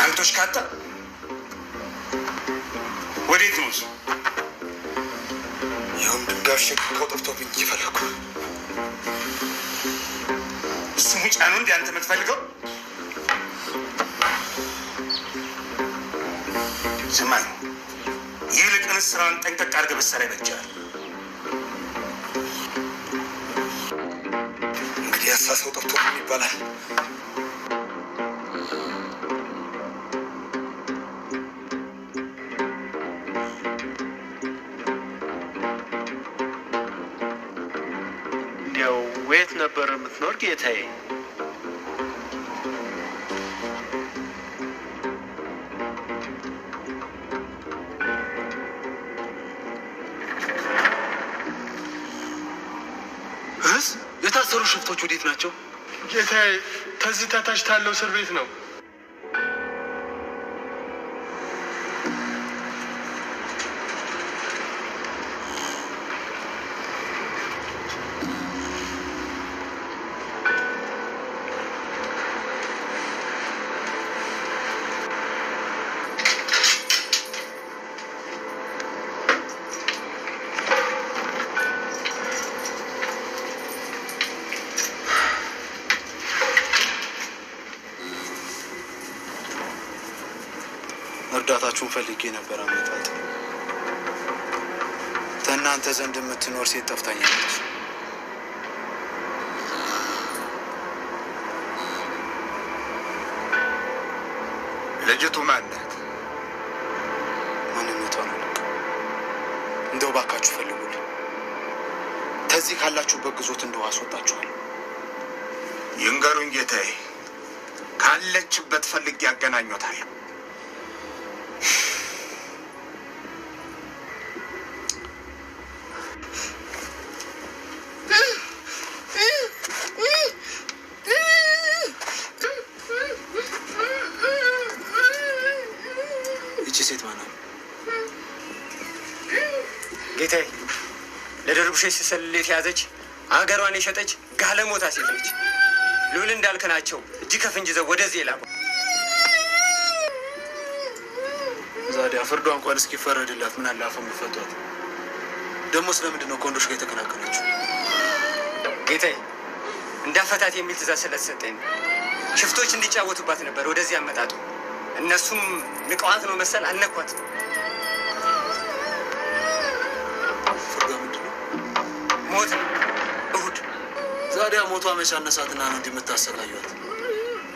አንቶሽ ካታ ወዴት ነው እሱ? ይኸውም ድንጋይ ሸክከው ጠፍቶብኝ እየፈለኩ። እሱ ሙጫ ነው እንዴ አንተ የምትፈልገው? ስማኝ፣ ይልቅንስ ስራውን ጠንቀቅ አድርገህ ብትሰራ ይበጃል። እንግዲህ ያሳሰው ጠፍቶብኝ ይባላል። እንዲያው የት ነበር የምትኖር ጌታዬ? እስ የታሰሩ ሽፍቶች ወዴት ናቸው? ጌታዬ፣ ከዚህ ታች ታለው እስር ቤት ነው። እርዳታችሁን ፈልጌ ነበር። አመጣጥ ከእናንተ ዘንድ የምትኖር ሴት ጠፍታኛለች። ልጅቱ ማን ናት? ማንነቷን አላውቅም። እንደው ባካችሁ ፈልጉልኝ። ከዚህ ካላችሁበት ግዞት እንደው አስወጣችኋል። ይንገሩኝ ጌታዬ፣ ካለችበት ፈልጌ ያገናኞታል። ይቺ ሴት ማናት? ጌታዬ፣ ለደርቡሼ ስትሰልል የተያዘች አገሯን የሸጠች ጋለሞታ ሴት ነች። ልዑል እንዳልክ ናቸው እጅ ከፍንጅ ይዘው ወደዚህ የላኩ። ዛዲያ ፍርዷ እንኳን እስኪፈረድላት ምን አለ አፏን ብትፈቷት። ደግሞ ስለምንድን ነው ከወንዶች ጋር የተከላከለችው? ጌታዬ፣ እንዳፈታት የሚል ትእዛዝ ስለተሰጠኝ ነው። ሽፍቶች እንዲጫወቱባት ነበር ወደዚህ አመጣጡ። እነሱም ንቀዋት ነው መሰል አልነኳት። ፍርዷ ምንድን ነው? ሞት ነው። እሁድ ዛዲያ ሞቷ መች አነሳትና ነው እንዲህ የምታሰቃዩት?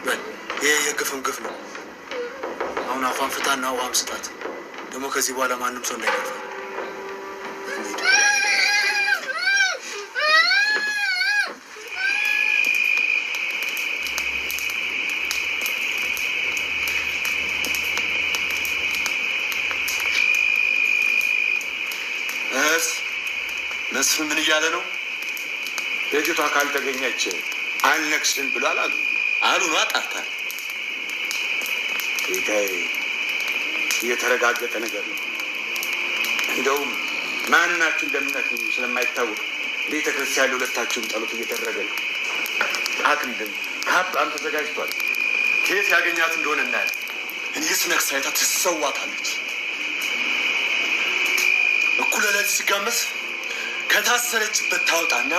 በል ይሄ የግፍም ግፍ ነው። አሁን አፏን ፍታና ውሃም ስጣት። ደግሞ ከዚህ በኋላ ማንም ሰው እንዳይገርፋል። እስ መስፍን ምን እያለ ነው? ልጅቷ ካልተገኘች አልነግስም ብሏል አሉ። አሉ ነው አጣርታል። ጌታዬ፣ የተረጋገጠ ነገር ነው። እንደውም ማናችሁ እንደምነት ስለማይታወቅ ቤተ ክርስቲያን ለሁለታችሁም ጸሎት እየተደረገ ነው። አክሊልም ካባም ተዘጋጅቷል። ከየት ያገኛት እንደሆነ እናያለን። እኔ ስነግስ አይታ ትሰዋታለች። እኩለ ሌሊት ሲጋመስ ከታሰረችበት ታወጣና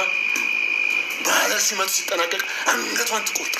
በዓለ ሲመቱ ሲጠናቀቅ አንገቷን ትቆርጥ።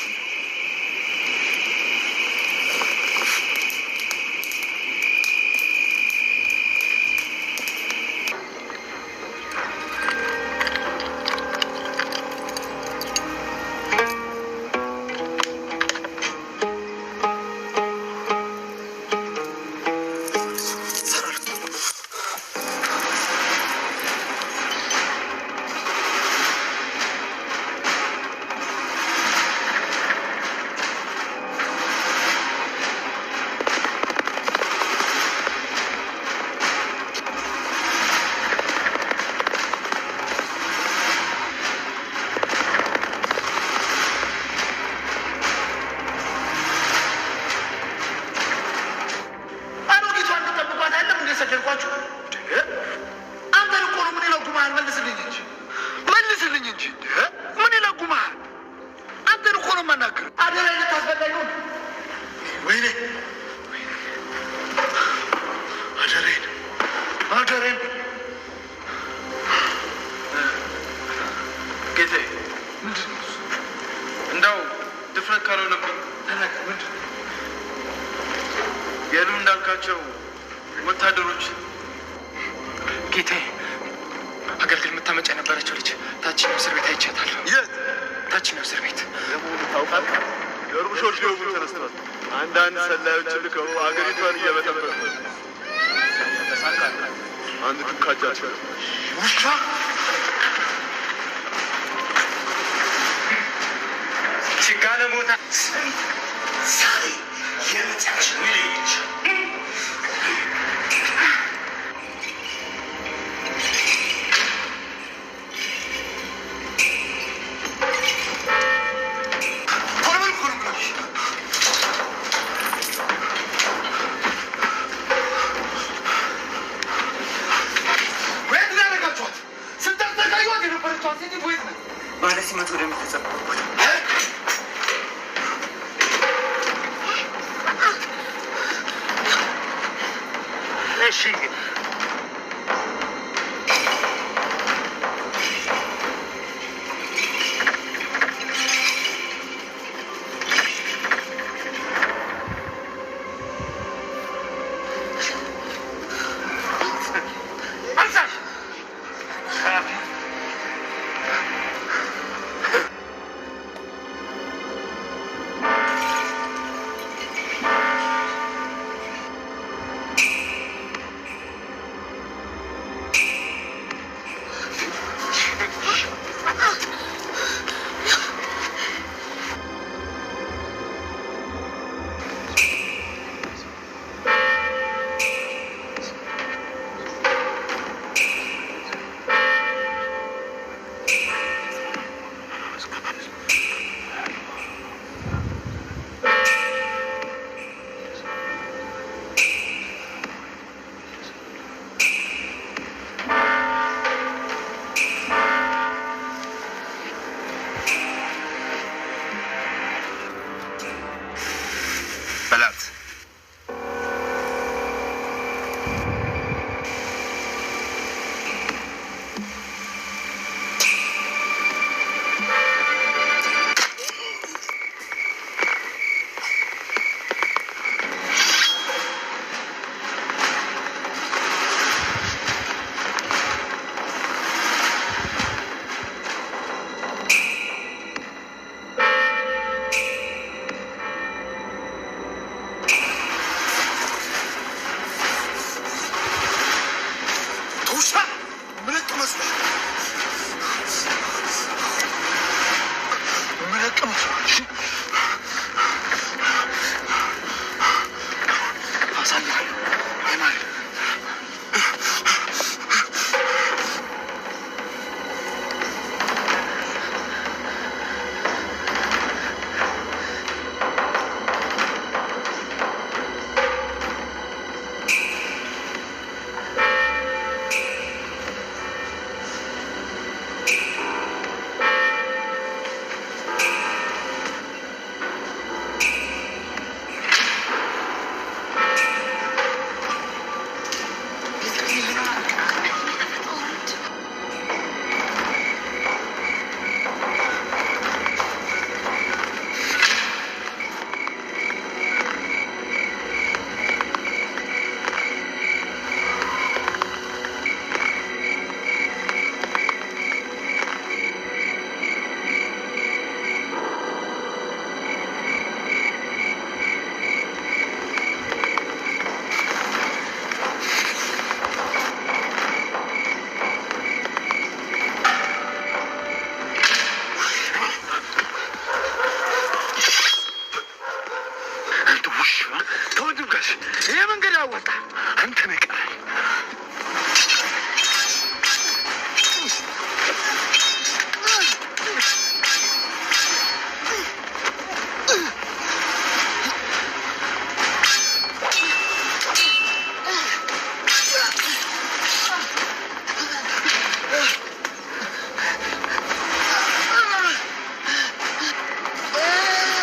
የማናግር? አደራ ልታስበላኝ ነው። ወይኔ አደሬን አደሬን። ጌታዬ፣ ምንድን ነው እሱ? እንደው ድፍረት ካልሆነብኝ ተናገር። ምንድን ነው? የልዑል እንዳልካቸው ወታደሮች ጌታዬ፣ አገልግል የምታመጫ የነበረችው ልጅ ታችኛው እስር ቤት አይቻታለሁ። የት? ታችኛው እስር ቤት። ለመሆኑ ታውቃለህ? ደርቡሾች ሊወጉን ተነስተዋል። አንዳንድ ሰላዮች ልከው አገሪቷን እየበጠበጡ ነው። አንድ ዱካጃቸው ውሻ ጋለሞታ ዛሬ የመጨረሻ ይለይልሽ። ወየት ነው ያደረጋችኋት? ስታሰቃዩዋት የነበረችዋን ሴት ወየት ነው? ባለ ሲመት ወደሚፈጸምበት ቦታ እሺ በላት። ውሻ ምለቅ መስሎሽ? ምለቅ መስሎሽ? አሳይሃለሁ። አይማል አንተ ውሻ ተወንድም ጋሽ ይሄ መንገድ አወጣ አንተ ነህ ቀራኝ። Ah!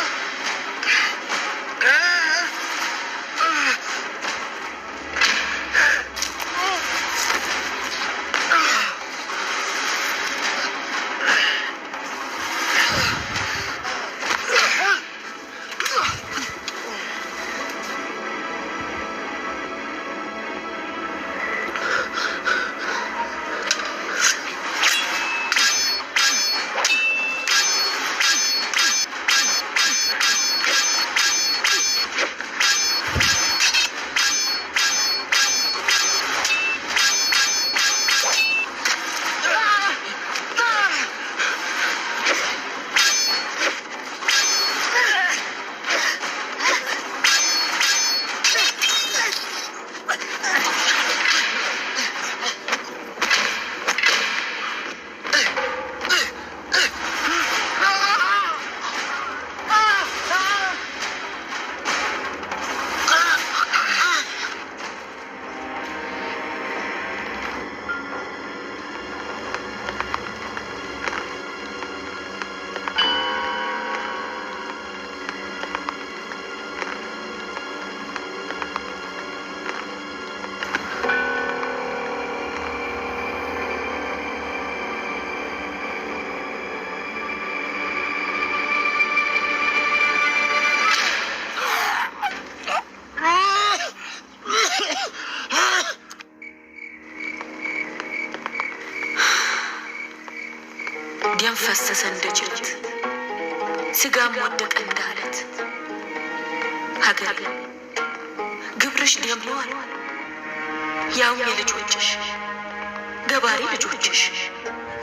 ፈሰሰ እንደ ጅረት፣ ስጋም ወደቀ እንደ አለት። ሀገሬ ግብርሽ ደም ነው አሉ፣ ያውም የልጆችሽ ገባሪ ልጆችሽ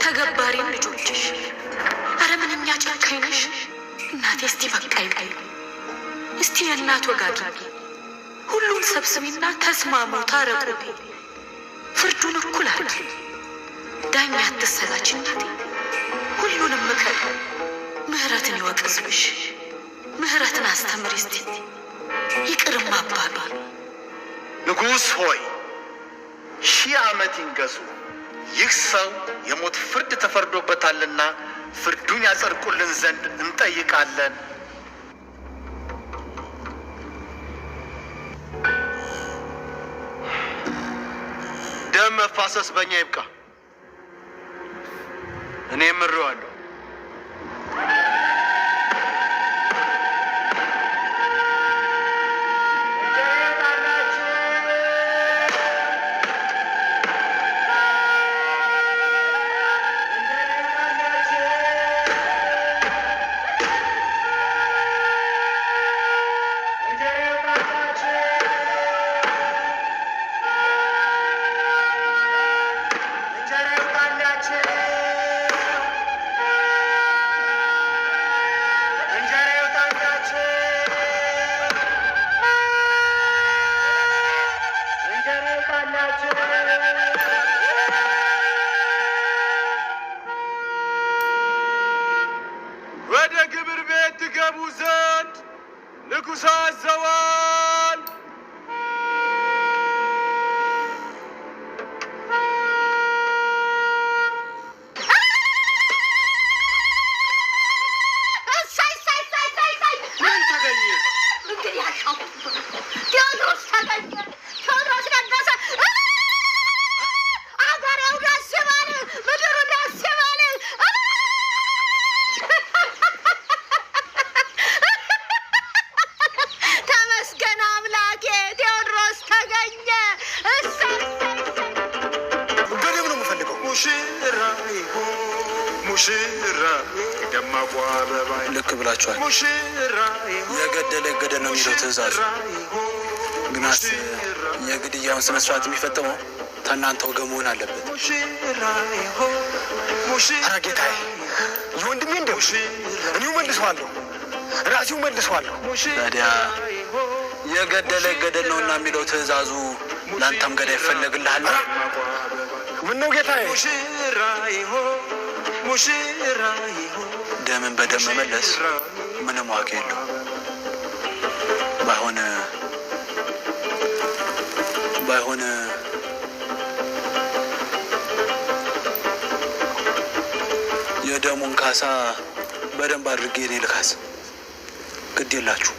ተገባሪም ልጆችሽ። አረ ምንኛ ጨካኝ ነሽ እናቴ! እስቲ በቃኝ በይ፣ እስቲ የእናት ወጋጊ ሁሉን ሰብስቢና ተስማሙ፣ ታረቁ በይ። ፍርዱን እኩል አድርጊ፣ ዳኛ አትሰላች እናቴ። ሁሉንም ምከር፣ ምህረትን ይወቅ ሕዝብሽ፣ ምህረትን አስተምሪ እስቲ ይቅርም አባቢ። ንጉሥ ሆይ፣ 1000 ዓመት ይንገሱ። ይህ ሰው የሞት ፍርድ ተፈርዶበታልና ፍርዱን ያጸድቁልን ዘንድ እንጠይቃለን። ደም መፋሰስ በእኛ ይብቃ። እኔ ምሬዋለሁ። ወደ ግብር ቤት ትገቡ ዘንድ ንጉሥ አዘዋል። እሰይ እሰይ እሰይ እሰይ እሰይ! ምን ተገኘ? እንግዲህ ያልከው ቴዎድሮስ ተገኘ። ቴዎድሮስ ነገሰ። አገሬው ደስ ይበል፣ ምድሩ ደስ ይበል። ተመስገን አምላኬ፣ ቴዎድሮስ ተገኘ። እሰይ እሰይ እሰይ! በደም ነው የምፈልገው። ሙሽራዬ ሙሽራ ደማቋ አበባ ልክ ብላችኋል። ሙሽራዬ የገደለ ይገደል ነው የሚለው ትእዛዙ። ግናስ የግድያውን ስነ ስርዓት የሚፈጽመው ከእናንተ ወገን መሆን አለበት። ኧረ ጌታዬ፣ የወንድሜን ደም እኔው መልሰዋለሁ፣ ራሴው መልሰዋለሁ። ታዲያ የገደለ ይገደል ነውና የሚለው ትእዛዙ ለአንተም ገዳይ ይፈለግልሃል። ምነው ጌታዬ? ደምን በደም መመለስ ምንም ዋጋ የለው። ባይሆን ባይሆን የደሙን ካሳ በደንብ አድርጌ እኔ ልካስ። ግድ የላችሁ።